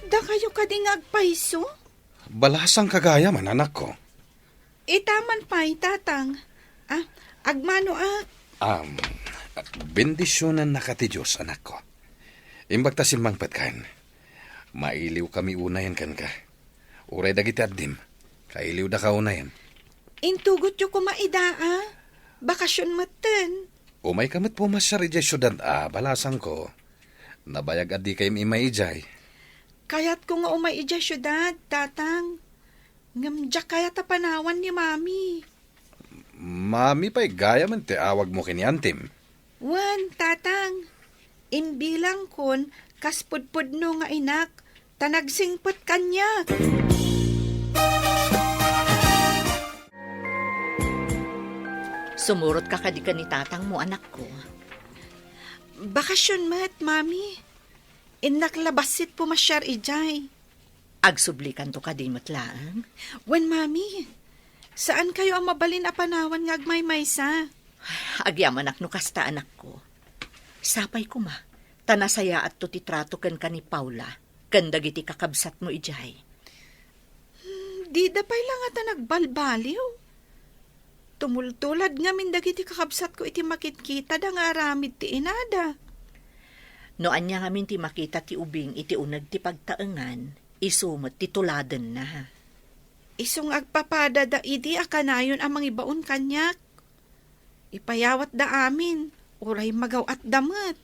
dakayo kadi nga agpayso? Balasang kagayam, anakko. Ita man pay, Tatang. Ah, agmano ak. Um, bendisionannaka ti Dios, anakko. Imbag ta simmangpetkan. Mailiwkami unayen kenka. Uray dagiti addim, kailiwdaka unayen. Intugotyo koma ida a. Bakasion metten. Umayka met pumasiar idiay siudad a, balasangko. Nabayag a dikaymi immay idiay. Kayatko nga umay idiay siudad, Tatang. Ngem diak kayat a panawan ni Mami. Mami pay gayamen ti awagmo ken ni Antim. Wen, Tatang. Imbilangkon kas pudpudno nga inak, ta nagsingpet kaniak. Sumurotka kadi ken ni tatangmo, anakko? Bakasion met, Mami. Innak la bassit pumasiar idiay. Agsublikanto kadi met laeng? Wen, Mami. Saankayo a mabalin a panawan nga agmaymaysa. Agyamanak no kasta, anakko. Sapay koma, ta nasayaatto ti trato kenka ni Paula ken dagiti kakabsatmo idiay. Hmm, dida pay la ngata nagbalbaliw. Tumultulad ngamin dagiti kakabsatko iti makitkitada nga aramid ti inada. No ania ngamin ti makita ti ubing iti uneg ti pagtaengan, isu met ti tuladenna. Isu nga agpapadada idi a kanayon a mangibaon kaniak. Ipayawatda amin, uray magaw-atda met.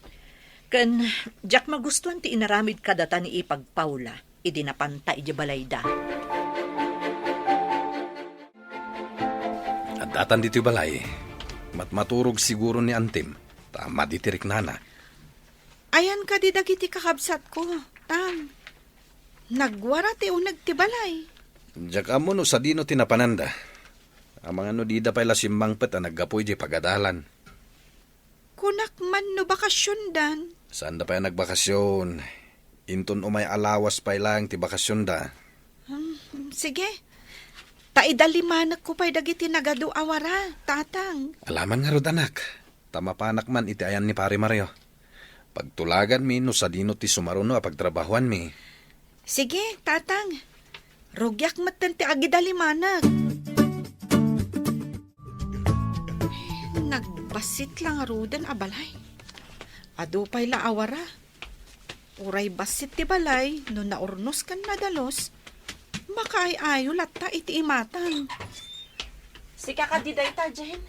Ken diak magustuan ti inaramid kadata ni Ipag Paula idi napanta idiay balayda. Addatan ditoy balay, matmaturog siguro ni Antim, ta madi ti riknana. Ayan kadi dagiti kakabsatko, Tang. Nagwara ti uneg ti balay. Diak ammo no sadino ti napananda. Amangan no dida pay la simmangpet a naggapu idiay pagadalan. Kunak man no bakasiondan. Saanda pay a nagbakasion. Inton umay a lawas pay laeng ti bakasionda. Hmm, sige. Ta idalimanekko pay dagiti nagadu a wara, Tatang. Alaman ngarud, anak. Ta mapanak man iti ayan ni Pare Mario. Pagtulaganmi no sadino ti sumaruno a pagtrabahoanmi. Sige, Tatang. Rugiak metten ti agidalimanek. Nagbassit la ngaruden a balay. Adu pay la a wara. Uray bassit ti balay, no naurnos ken nadalus, makaay-ayo latta iti imatang. Sika kadi dayta, Jen?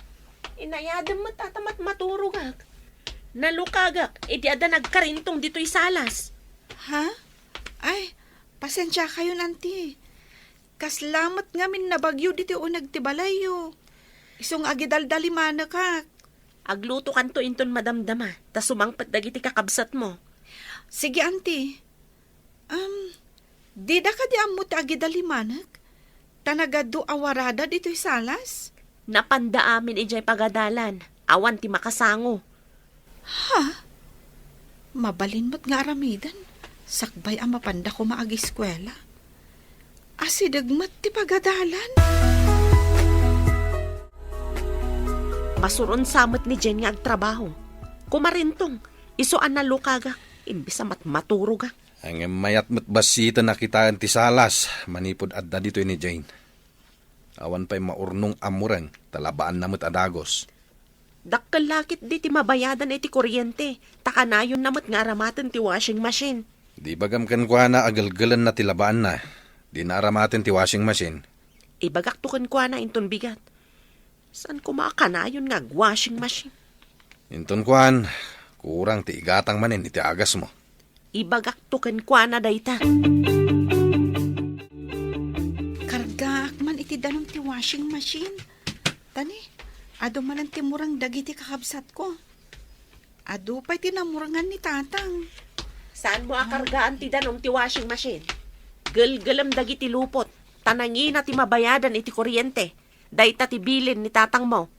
Inayadem met a ta matmaturogak. Nalukagak idi adda nagkarintong ditoy salas. Ha? Ay, pasensiakayon, Auntie. Kasla met ngamin nabagyo ditoy uneg ti balayyo. Isu nga agidaldalimanekak. Aglutokanto inton madamdama, ta sumangpet dagiti kakabsatmo. Sige, Auntie. Um, dida kadi ammo ti agidalimanek? Ta nagadu a warada ditoy salas? Napanda amin idiay pagadalan. Awan ti makasango. Ha? Mabalin met nga aramiden, sakbay a mapanda koma agiskuela. Asideg met ti pagadalan. Masuron sa met ni Jen nga agtrabaho. Kumarintong, isu a nalukagak, imbes a matmaturogak. Ngem mayat met bassiten a kitaen ti salas manipud adda ditoy ni Jane. Awan pay maurnong a mureng, ta labaanna met a dagus. Dakkel la ketdi ti mabayadan iti kuryente, ta kanayonna met nga aramaten ti washing machine. Di bagam kenkuana a gelgelenna ti labaanna. Dina aramaten ti washing machine. Ibagakto kenkuana inton bigat. Saan koma a kanayon nga ag-washing machine? Inton kuan, kurang ti igatang manen iti agasmo. Ibagakto kenkuana dayta. Kargaak man iti danum ti washing machine. Tani, adu manen ti mureng dagiti kakabsatko. Adu pay ti namurengan ni Tatang. Saanmo a kargaan ti danum ti washing machine? Gelgelem dagiti lupot, ta nangina ti mabayadan iti kuryente. Dayta ti bilin ni tatangmo.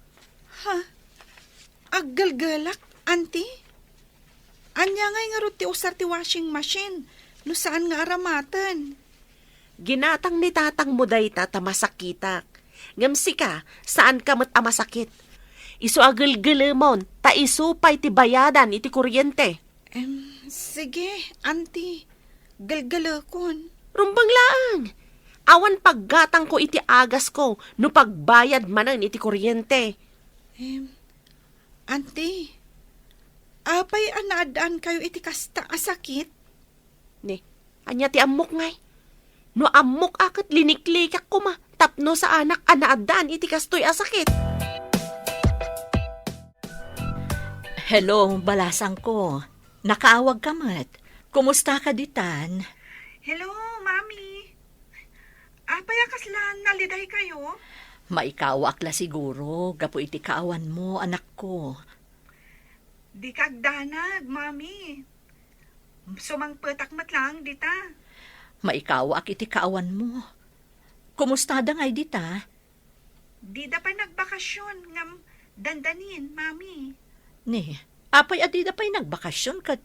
Ha? Aggelgelak, Auntie? Ania ngay ngarud ti usar ti washing machine no saan nga aramaten? Ginatang ni tatangmo dayta ta masakitak. Ngem sika, saanka met a masakit. Isu a gelgelemon, ta isu pay ti bayadan iti kuryente. Em, sige, Auntie. Gelgelekon. Rumbeng laeng. Awan paggatangko iti agasko no pagbayad manen iti kuryente. Em, Auntie, apay a naaddaankayo iti kasta a sakit? Ne, ania ti ammok ngay? No ammok a ket liniklikak koma tapno saanak a naaddaan iti kastoy a sakit. Hello, balasangko. Nakaawagka met. Kumustaka ditan? Hello, Mami. Apay a kasla nalidaykayo? Maikawaak la siguro gapu iti kaawanmo, anakko. Dika agdanag, Mami. Sumangpetak met laeng dita. Maikawaak iti kaawanmo. Kumustada ngay dita? Dida pay nagbakasyon ngem dandanin, Mami. Ni, apay a dida pay nagbakasyon ket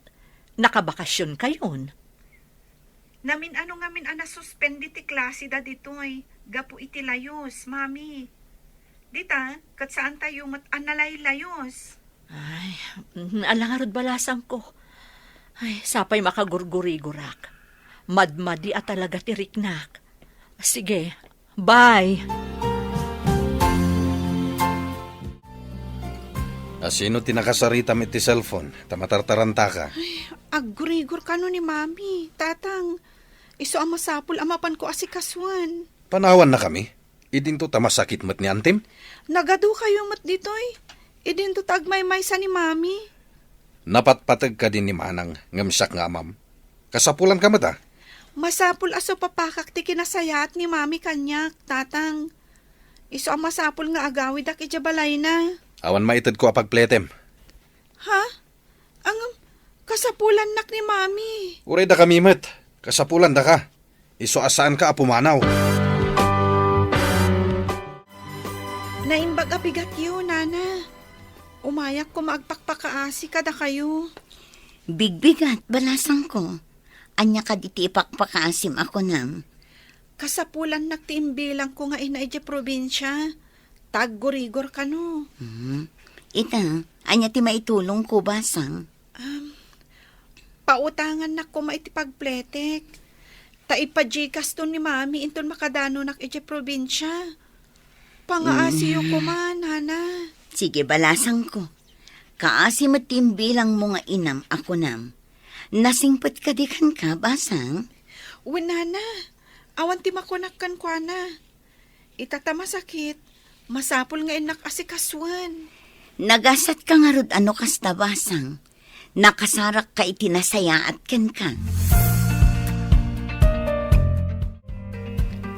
nakabakasyon kayon? Namin-ano ngamin a nasuspend ti klase da ditoy gapu iti layus, Mami. Dita, ket saan tayo met a nalaylayus. Ay, mm, ala ngarud balasangko. Ay, sapay makagurgurigurak. Madmadi a talaga ti riknak. Sige, bye. A sino ti nakasaritam iti cellphone? Ta matartarantaka. Ay, aggurigor kano ni Mami, Tatang. Isu a masapul a mapanko asikasuen. Panawanna kami. Idinto ta masakit met ni Antim? Nagadu kayo met ditoy. Idinto ta agmaymaysa ni Mami. Napatpateg kadi ni Manang ngem siak nga amam. Kasapulan ka met a. Masapul a supapakak ti kinasayaat ni Mami kaniak, Tatang. Isu a masapul nga agawidak idiay balayna. Awan maitedko a pagpletem. Ha? Ngem, kasapulannak ni Mami. Uray dakami met. Kasapulandaka. Isu a saanka a pumanaw. Naimbag a bigatyo, Nana. Umayak koma agpakpakaasi kadakayo. Bigbigat, balasangko. Ania kadi ti ipakpakaasim a kunam? Kasapulannak ti imbilangko nga ina idiay probinsia. Ta aggurigor kano. Hmm. Ita, ania ti maitulongko, basang? Um, pautangannak koma iti pagpletek. Ta ipa-Gcash to ni Mami inton makadanonak idiay probinsia. Pangaasiyo Mm. koma, Nana. Sige, balasangko. Kaasi met ti imbilangmo nga inam a kunam. Nasingpet kadi kenka, basang? Wen, Nana. Awan ti makunak kenkuana. Ita ta masakit, masapul nga innak asikasuen. Nagasatka ngarud a no kasta, basang. Nakasarakka iti nasayaat kenka.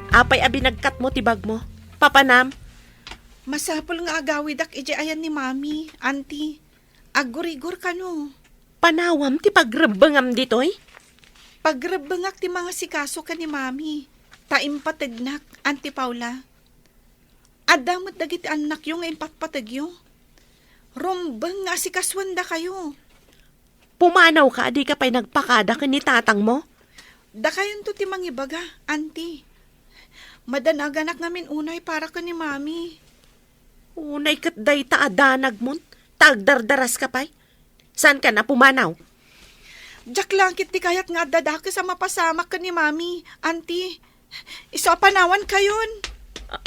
Apay a binagkatmo ti bagmo? Papanam? Masapul nga agawidak idiay ayan ni Mami, Auntie. Aggurigor kano. Panawam ti pagrebbengam ditoy? Pagrebbengak ti mangasikaso ken ni Mami, ta impategnak, Auntie Paula. Adda met dagiti annakyo nga impatpategyo. Rumbeng nga asikasuendakayo. Pumanawka a dika pay nagpakada ken ni tatangmo? Dakayonto ti mangibaga, Auntie. Madanaganak ngamin unay para ken ni Mami. Unay ket dayta a danagmon, ta agdardaraska pay. Saankan a pumanaw? Diak la ket ti kayat nga adda dakes a mapasamak ken ni Mami, Auntie. Isu a panawankayon. A-,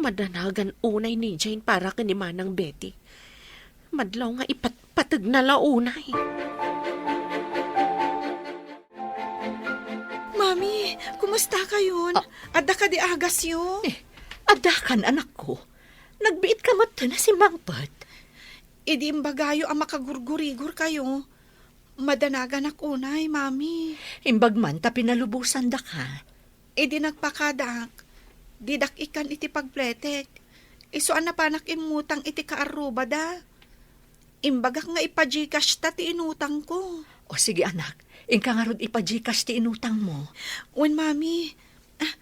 Madanagan unay ni Jane para ken ni Manang Betty. Madlaw nga ipatpategna la unay. Mami, kumusta kayon? Ah. Adda kadi agasyo? Eh, addakan, anakko. Nagbiit ka met a simangpet. Idi imbagayo a makagurgurigor kayo, madanaganak unay, Mami. Imbag man ta pinalubosan daka. Idi nagpakadak, didak ikkan iti pagpletek. Isu a napanak immutang iti kaarrubada. Imbagak nga ipa-Gcash ta ti inutangko. O sige, anak, inka ngarud ipa-Gcash ti inutangmo. Wen, Mami. Ah,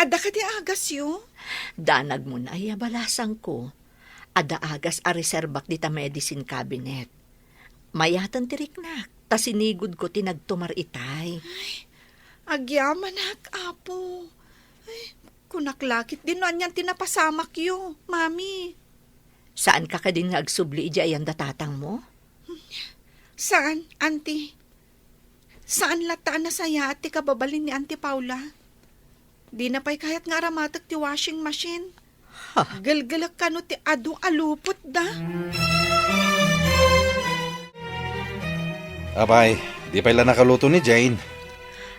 adda kadi agasyo? Danagmo na aya balasangko. Adda agas a reserbak dita medicine cabinet. Mayaten ti riknak, ta sinigudko ti nagtumar itay. Ay, agyamanak, Apo. Ay, kunak la ketdi no anian ti napasamakyo, Mami. Saanka kadin nga agsubli idiay ayan da tatangmo? Saan, Auntie? Saan latta a nasayaat ti kababalin ni Auntie Paula? Dina pay kayat nga aramatek ti washing machine. Ha? Gelgelek kano ti adu a lupotda. Apay, di pay la nakaluto ni Jane?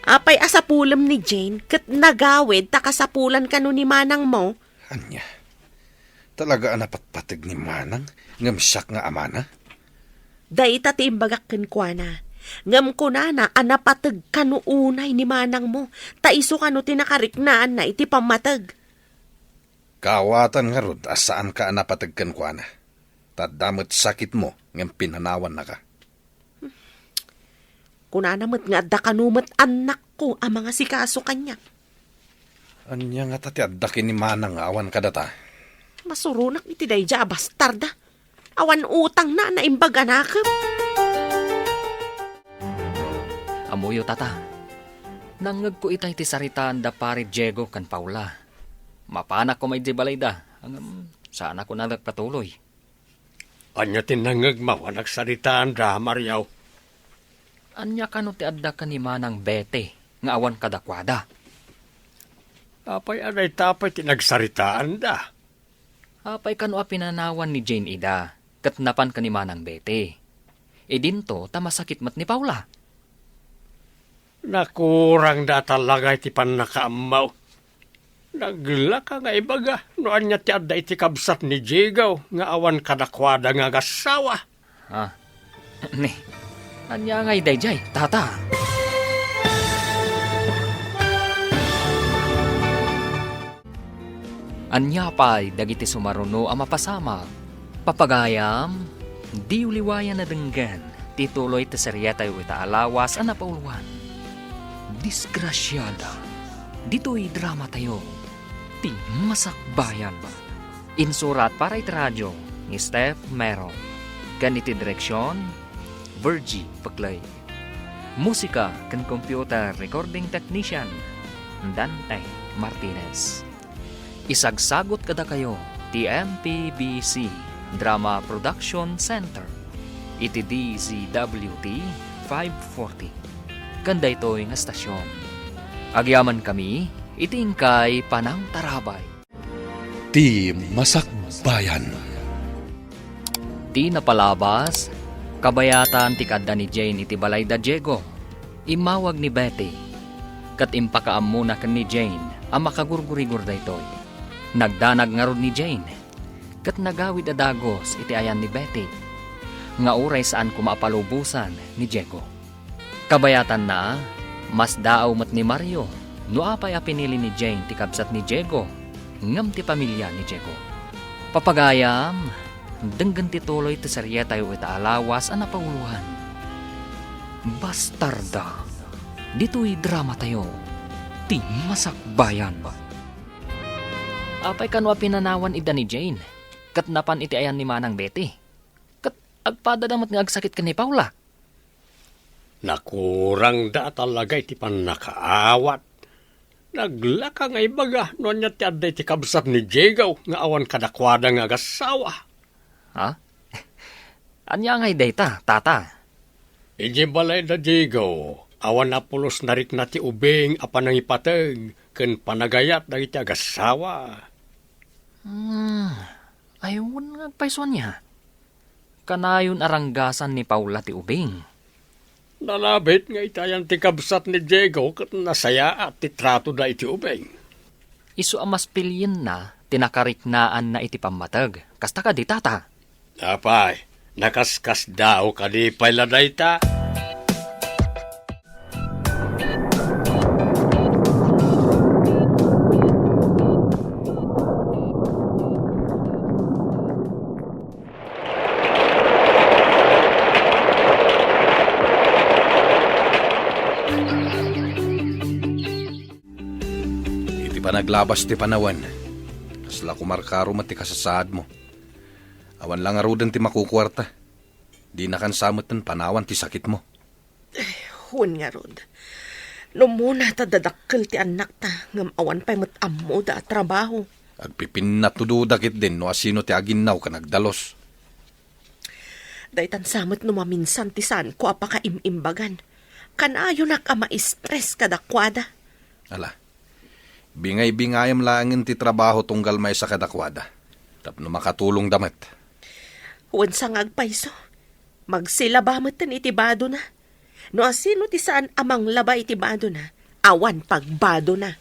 Apay a sapulem ni Jane ket nagawid ta kasapulan kano ni manangmo? Ania? Talaga a napatpateg ni manang ngem siak nga amana? Dayta ti imbagak kenkuana. Ngem kunana a napateg kano unay ni manangmo, ta isu kano ti nakariknaanna iti pammateg. Kaawatan ngarud a saanka a napateg kenkuana. Ta adda met sakitmo ngem pinanawannaka. Kunana met nga adda kano met annakko a mangasikaso kaniak. Ania ngata ti adda ken ni manang nga awan kadata? Masuronak iti daydiay a bastarda. Awan utangna a naimbag a nakep. Ammoyo, tata. Nangngegko itay ti saritaan da Pare Diego ken Paula. Mapanak koma idiay balayda, ngem saanak a nagpatuloy. Ania ti nangngegmo a nagsaritaanda, Mario? Ania kano ti adda ken ni Manang Betty nga awan kadakuada? Apay a dayta pay ti nagsaritaanda? Apay kano a pinanawan ni Jane ida ket napan ken ni Manang Betty? Idinto ta masakit met ni Paula. Nakurangda a talaga iti pannakaammo. Naglaka nga ibaga no ania ti adda iti kabsat ni Diego nga awan kadakuada nga agassawa. Ah, ni, ania ngay daydiay, tata? Ania pay dagiti sumaruno a mapasamak? Papagayam, diyo liwayan a denggen ti tuloy ti serietayo ita a lawas a napauluan. Disgrasiada, ditoy dramatayo, ti Masakbayan. Insurat para iti radio ni Steph Mero, ken iti direksion, Virgie Peclay. Musika ken computer recording technician, Dante Martinez. Isagsagut kadakayo ti M P B C Drama Production Center iti D Z W T five forty. Ken daytoy nga estasion, agyamankami iti inkay panangtarabay. Ti Masakbayan. Ti napalabas, kabayatan ti kaadda ni Jane iti balay da Diego. Immawag ni Betty, ket impakaammona ken ni Jane a makagurgurigor daytoy. Nagdanag ngarud ni Jane, ket nagawid a dagus iti ayan ni Betty, nga uray saan koma a palubosan ni Diego. Kabayatanna, masdaaw met ni Mario no apay a pinili ni Jane ti kabsat ni Diego ngem ti pamilia ni Diego. Papagayam, denggen ti tuloy ti serietayo ita a lawas a napauluan. Bastarda, ditoy dramatayo, ti Masakbayan. Apay kano a pinanawan ida ni Jane, ket napan iti ayan ni Manang Betty? Ket agpadada met nga agsakit ken ni Paula. Nakurangda a talaga iti pannakaawat. Naglaka nga ibaga no ania ti adda iti kabsat ni Diego nga awan kadakuada nga agassawa. Ha? Ania ngay dayta, tata? Idiay balay da Diego, awan a pulos narikna ti ubing a panangipateg ken panagayat dagiti agassawa. Hmm, ay, wen nga agpayso ania? Kanayon a ranggasan ni Paula ti ubing. Nalabit nga itayan ti kabsat ni Diego ket nasayaat ti tratoda iti ubing. Isu a maspilienna ti nakariknaanna iti pammateg. Kasta kadi, Tata? Apay, nakaskasdaaw kadi pay la dayta? Iti panaglabas ti panawen, kasla kumarkaro met ti kasasaadmo. Awan la ngaruden ti makukuarta. Dinakan sa metten panawan ti sakitmo. Wen ngarud, no umuna ta dadakkel ti annakta, ngem awan pay met ammoda a trabaho. Agpipinnatudoda ketdin no asino ti aginnaw ken agdalus. Daytan sa met no maminsan ti saanko a pakaim-imbagan. Kanayonak a ma-stress kadakuada. Ala, bingay-bingayam laengen ti trabaho tunggal maysa kadakuada, tapno makatulongda met. Wen sa nga agpayso, magsilaba metten iti badona. No asino ti saan a manglaba iti badona, awan pagbadona.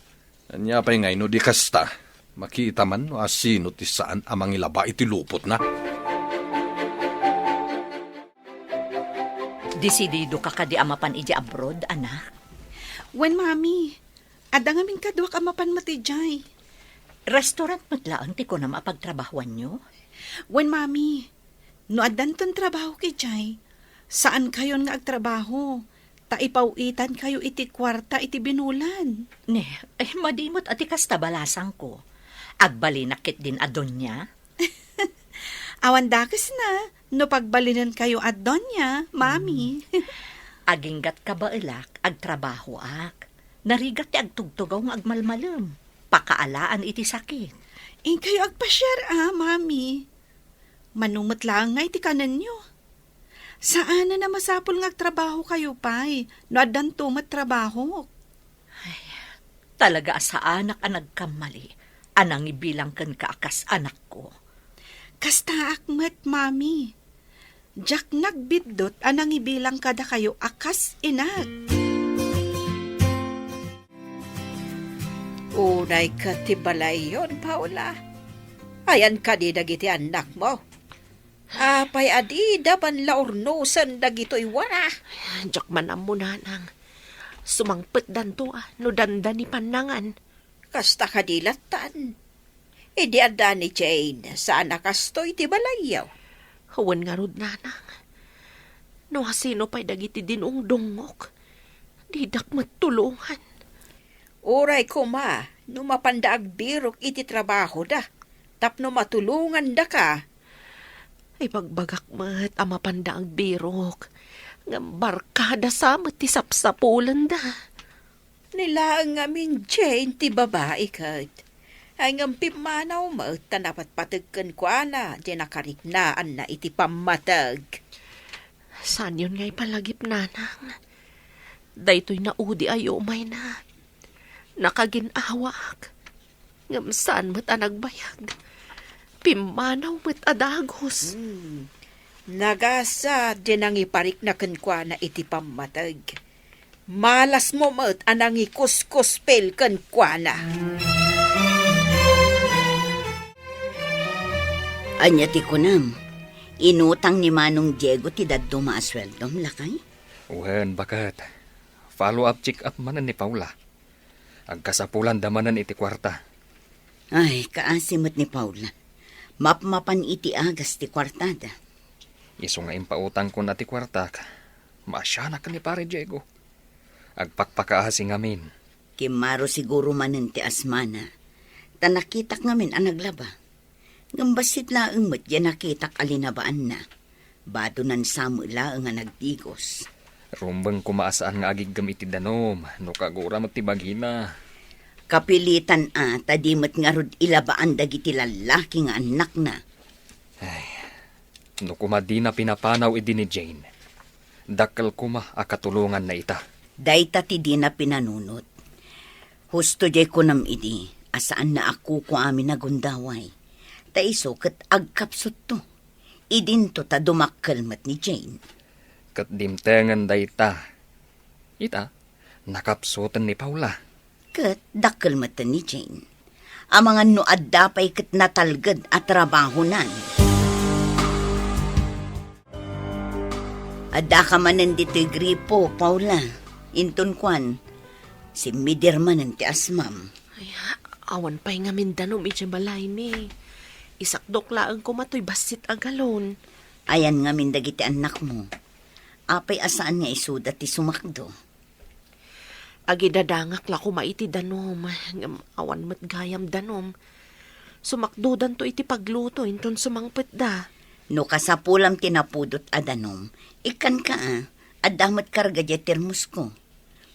Ania pay ngay no di kasta, makita man no asino ti saan a mangilaba iti lupotna. Desidido ka kadi a mapan idiay abroad, anak? Wen, Mami. Adda ngamin kaduak a mapan met idiay. Restaurant met laeng ti kunam a pagtrabahoanyo? Wen, Mami. No addanton trabaho idiay, saankayon nga agtrabaho, ta ipaw-itankayo iti kuarta iti binulan. Ne, ay, madi met a ti kasta balasangko. Agbalinak ketdin a doña? Awan dakesna no pagbalinenkayo a doña, Mami. Hmm. Aginggat kabaelak, agtrabahoak. Narigat ti agtugtugaw nga agmalmalem. Pakaalaan iti sakit. Inkayo agpasiar a, Mami. Mano met laeng ngay ti kanenyo. Saanen a masapul nga agtrabahokayo pay no addanto met trabahok. Ay, talaga a saanak a nagkammali a nangibilang kenka a kas anakko. Kastaak met, Mami. Diak nagbiddut a nangibilang kadakayo a kas inak. Unay ket ti balayyon, Paula. Ayan kadi dagiti annakmo? Apay a dida man la urnosen dagitoy wara? Diak man ammo, nanang. Sumangpetdanto a no dandani pannangan. Kasta kadi lattan. Idi adda ni Jane, saan a kastoy ti balayyo? Wen ngarud, nanang. No asino pay dagiti dinungdungngok, didak met tulongan. Uray koma no mapanda agbirok iti trabahoda tapno matulongandaka. Ibagbagak met a mapanda agbirok, ngem barkada sa met ti sapsapulenda. Ni laeng ngamin Jane ti babai ket. Ay ngem pimmanaw met ta napatpateg kenkuana ti nakariknaanna iti pammateg. Saanyon ngay palagip, nanang. Daytoy naudi a yumayna. Nakagin-awaak. Ngem saan met a nagbayag. Pimmanaw met a dagus. Hmm. Nagasa ti nangiparikna kenkuana iti pammateg. Malasmo met a nangikuskuspil kenkuana. Ania ti kunam? Inutang ni Manong Diego ti dadduma a sueldom, lakay? Wen, baket. Follow-up check-up manen ni Paula. Agkasapulanda manen iti kuarta. Ay, kaasi met ni Paula. Mapmapan iti agas ti kuartada. Isu nga impautangkon a ti kuartak, maasianak ken ni Pare Diego. Agpakpakaasi ngamin. Kimmaro siguro manen ti asmana, ta nakitak ngamin a naglaba. Ngem bassit laeng met diay nakitak a linabaanna. Badonan sa met laeng a nagdigos. Rumbeng koma a saan nga agiggem iti danum no kagura met ti bagina. Kapilitan a ta di met ngarud ilabaan dagiti lallaki nga annakna. Ay, no koma dina pinapanaw idi ni Jane, dakkel koma a katulonganna ita. Dayta ti dina pinanunot. Husto diay kunam idi a saanna a kukuamin a gundaway. Ta isu ket agkapsutto. Idinto ta dumakkel met ni Jane. Ket dimtengen dayta. Ita, nakapsuten ni Paula. Ket dakkel met ni Jane. Amangan no adda pay ket natalged a trabahonan. Addaka manen ditoy gripo, Paula. Inton kuan, simmidir manen ti asmam. Ay, awan pay ngamin danum iti balaymi. Isakdok laeng koma toy bassit a galon. Ayan ngamin dagiti annakmo. Apay a saan nga isuda ti sumakdo? Agidadangak la koma iti danum, ngem awan met gayam danum. Sumakdodanto iti pagluto inton sumangpetda. No kasapulam ti napudot a danum, ikkanka a, adda met karga diay termosko.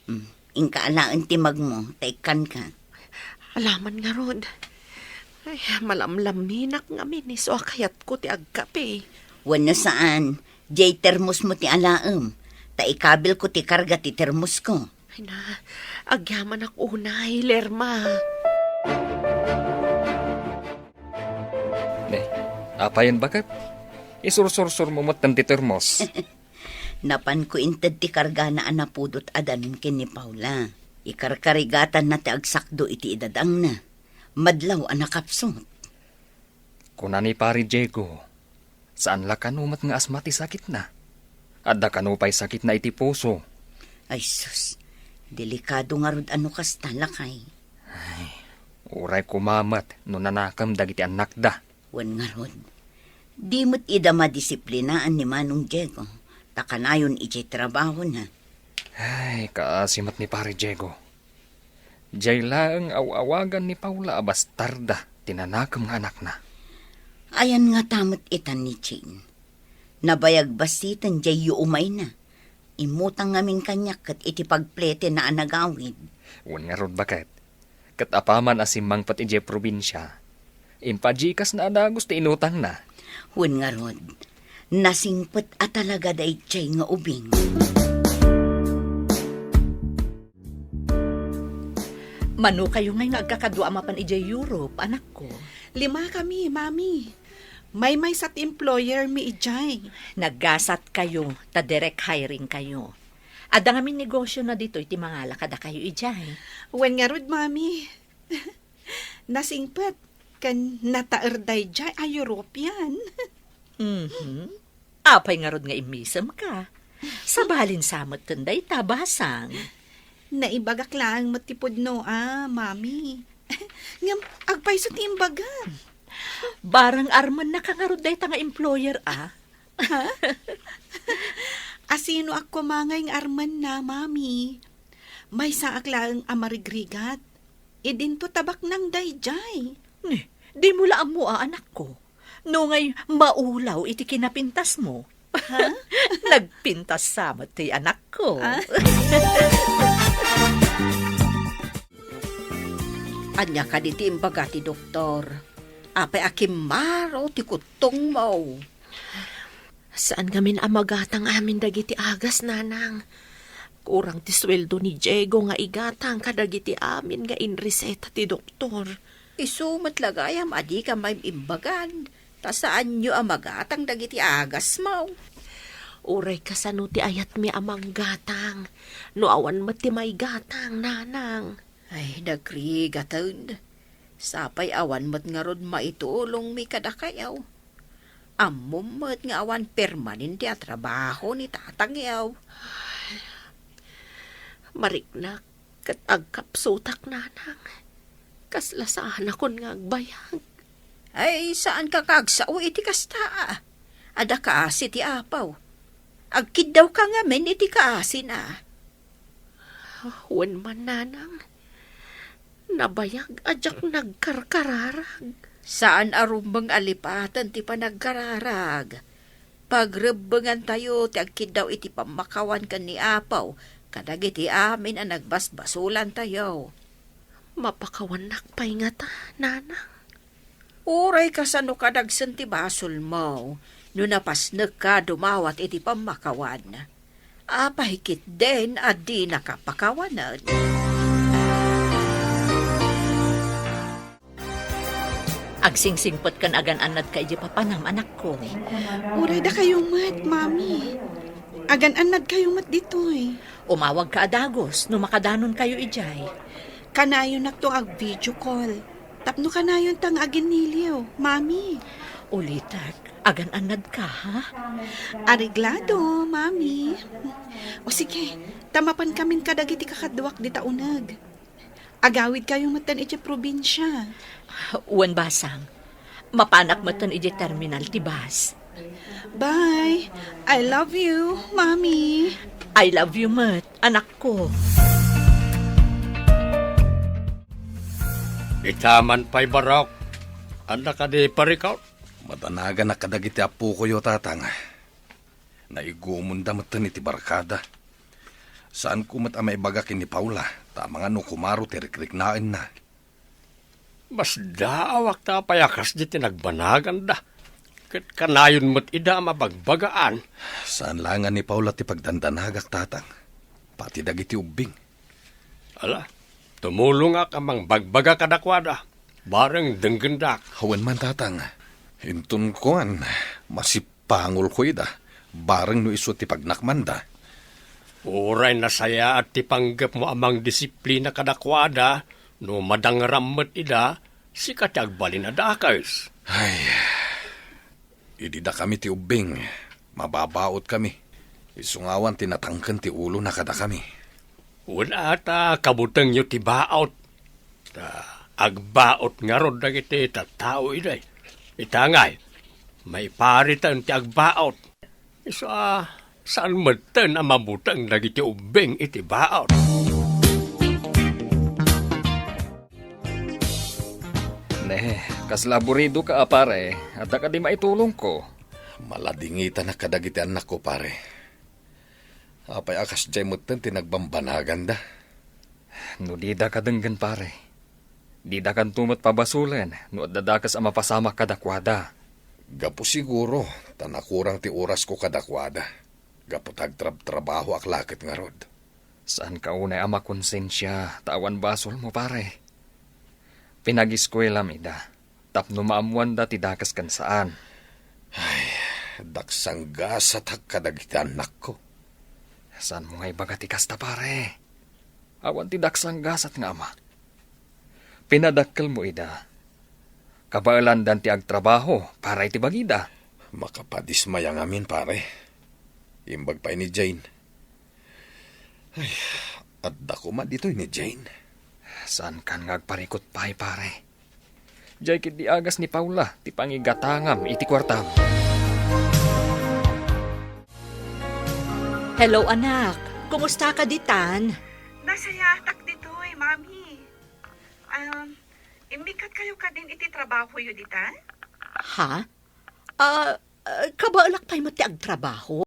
Hmm, inka alaen ti magmo, ta ikkanka. Alaman ngarud. Ay, malamlaminak ngamin isu a kayatko ti agkape. Wenno saan, diay termosmo ti alaem, ta ikabilko ti karga ti termosko. Ay na, agyamanak unay, Lerma. Ne, apayen baket? Isursursurmo metten ti termos. Napanko inted ti kargana a napudot a danum ken ni Paula. Ikarkarigatanna ti agsakdo iti idadangna. Madlaw a nakapsut. Kuna ni Pari Diego, saan la kano met nga asma ti sakitna? Adda kano pay sakitna iti puso? Ay sus, delikado ngarud a no kasta, lakay. Ay, uray koma met no nanakem dagiti annakda. Wen ngarud, di met ida madisiplinaan ni Manong Diego, ta kanayon idiay trabahona. Ay, kaasi met ni Pari Diego. Diay laeng aw-awagan ni Paula a bastarda ti nanakem nga anakna. Ayan ngata met itan ni Jane. Nabayag bassiten diay yuumayna. Immutang ngamin kaniak ket iti pagpletenna a nagawid. Wen ngarud baket, ket apaman a simmangpet idiay probinsia, impaGCashna a dagus ti inutangna. Wen ngarud, nasingpet a talaga daydiay nga ubing. Mano kayo ngay nga agkakadua a mapan idiay Europe, anakko? Limakami, Mami. Maymaysa ti employer mi idiay. Naggasat kayo, ta direct hiring kayo. Adda ngamin negosyo na ditoy ti mangala kadakayo idiay. Wen ngarud, Mami. Nasingpet ken nataer daydiay a European. Mhm. Apay ngarud nga immisem ka? Sabalin sa met ken dayta, basang. Naibagak laeng met ti pudno a, Mami. Ngem agpayso ti imbagam? Barang armenna ka ngarud dayta nga employer a? Ha? Asino ak koma ngay nga armenna, Mami? Maysaak laeng a marigrigat. Idinto ta baknang daydiay. Ni, dimo la ammo a, anakko. No ngay maulaw iti kinapintasmo. Ha? Nagpintas sa met ti anakko. Ah? Ania kadi ti imbaga ti doktor? Apay a kimmaro ti kuttongmo? Saan ngamin a magatang amin dagiti agas, nanang. Kurang ti sueldo ni Diego nga igatang kadagiti amin nga inreseta ti doktor. Isu met la gayam a dika maim-imbagan, ta saanyo a magatang dagiti agasmo. Uray kasano ti ayatmi a manggatang, no awan met ti maigatang, nanang. Ay, nagrigaten. Sapay awan met ngarud maitulongmi kadakayo. Ammom met nga awan permanente a trabaho ni tatangyo. Mariknak ket agkapsutak, nanang. Kasla saanakon nga agbayag. Ay, saanka nga agsao iti kasta. Adda kaasi ti apaw. Agkiddawka ngamin iti kaasina. Wen man, nanang. Nabayag a diak nagkarkararag. Saan a rumbeng a lipaten ti panagkararag. Pagrebbengantayo ti agkiddaw iti pammakawan ken ni Apo kadagiti amin a nagbasbasolantayo. Mapakawannak pay ngata, nanang? Uray kasano kadagsen ti basolmo no napasnekka dumawat iti pammakawan. Apay ketdin a dinaka pakawanen? Ag Singsingpetkan agan-annadka idiay papanam, anakko. Uray dakayo met, Mami. Agan-annadkayo met ditoy. Umawagka a dagus no makadanonkayo idiay. Kanayonnakto nga ag-video call. Tapno kanayonta nga aginniliw, Mami. Ulitek, agan-annadka, ha? Areglado, Mami. O sige, ta mapankamin kadagiti kakaduak dita uneg. Agawidkayo metten idiay probinsia. Wen basang, mapanak metten idiay terminal ti bus. Bye. I love you, Mami. I love you met, anakko. Ita man pay, Barok. Ania kadi, Parikot? Madanaganak kadagiti appokoyo, Tatang. Naigumonda metten iti barkada. Saanko met a maibaga ken ni Paula, ta amangan no kumaro ti rikriknaenna. Masdaawak ta apay a kasdi ti nagbanaganda. Ket kanayon met ida a mabagbagaan. Saan laengen ni Paula ti pagdandanagak, Tatang. Pati dagiti ubbing. Ala, tumulongak a mangbagbaga kadakuada. Bareng denggendak. Wen man, Tatang. Inton kuan, masip- pangolko ida, bareng no isu ti pagnakmanda. Uray nasayaat ti panggepmo a mangdisiplina kadakuada, no madangeram met ida, sika ti agbalin a dakes. Ay, idi dakami ti ubbing, mababaotkami. Isu nga awan ti natangken ti ulona kadakami. Wen ata kabutengyo ti baot. Ta agbaot ngarud dagiti tattao idiay. Ita ngay, maipariten ti agbaot. Isu a, saan metten a mabuteng dagiti ubbing iti baot. Ne, kasla aburidoka a pare, adda kadi maitulongko? Maladingitanak kadagiti annakko, pare. Apay a kasdiay metten ti nagbambanaganda? No dida kadenggen, pare, didakanto met pabasolen no adda dakes a mapasamak kadakuada. Gapu siguro ta nakurang ti orasko kadakuada, gapu ta agtrabtrabahoak la ket ngarud. Saanka unay a makonsensia ta awan basolmo, pare. Pinagiskuelam ida tapno maammoanda ti dakes ken saan. Ay, daksanggasatak kadagiti annakko. Saanmo nga ibaga ti kasta, pare? Awan ti daksanggasat nga ama. Pinadakkelmo ida. Kabaelandan ti agtrabaho para iti bagida. Makapadismaya ngamin, pare. Imbag pay ni Jane. Ay, adda koma ditoy ni Jane. Saankan nga agparikut pay, pare? Diay ketdi agas ni Paula ti pangigatangam iti kuartam. Hello, anak. Kumustaka ditan? Nasayaatak ditoy, Mami. Um, immikatkayo kadin iti trabahoyo ditan? Ha? Ah, ah, kabaelak pay met ti agtrabaho?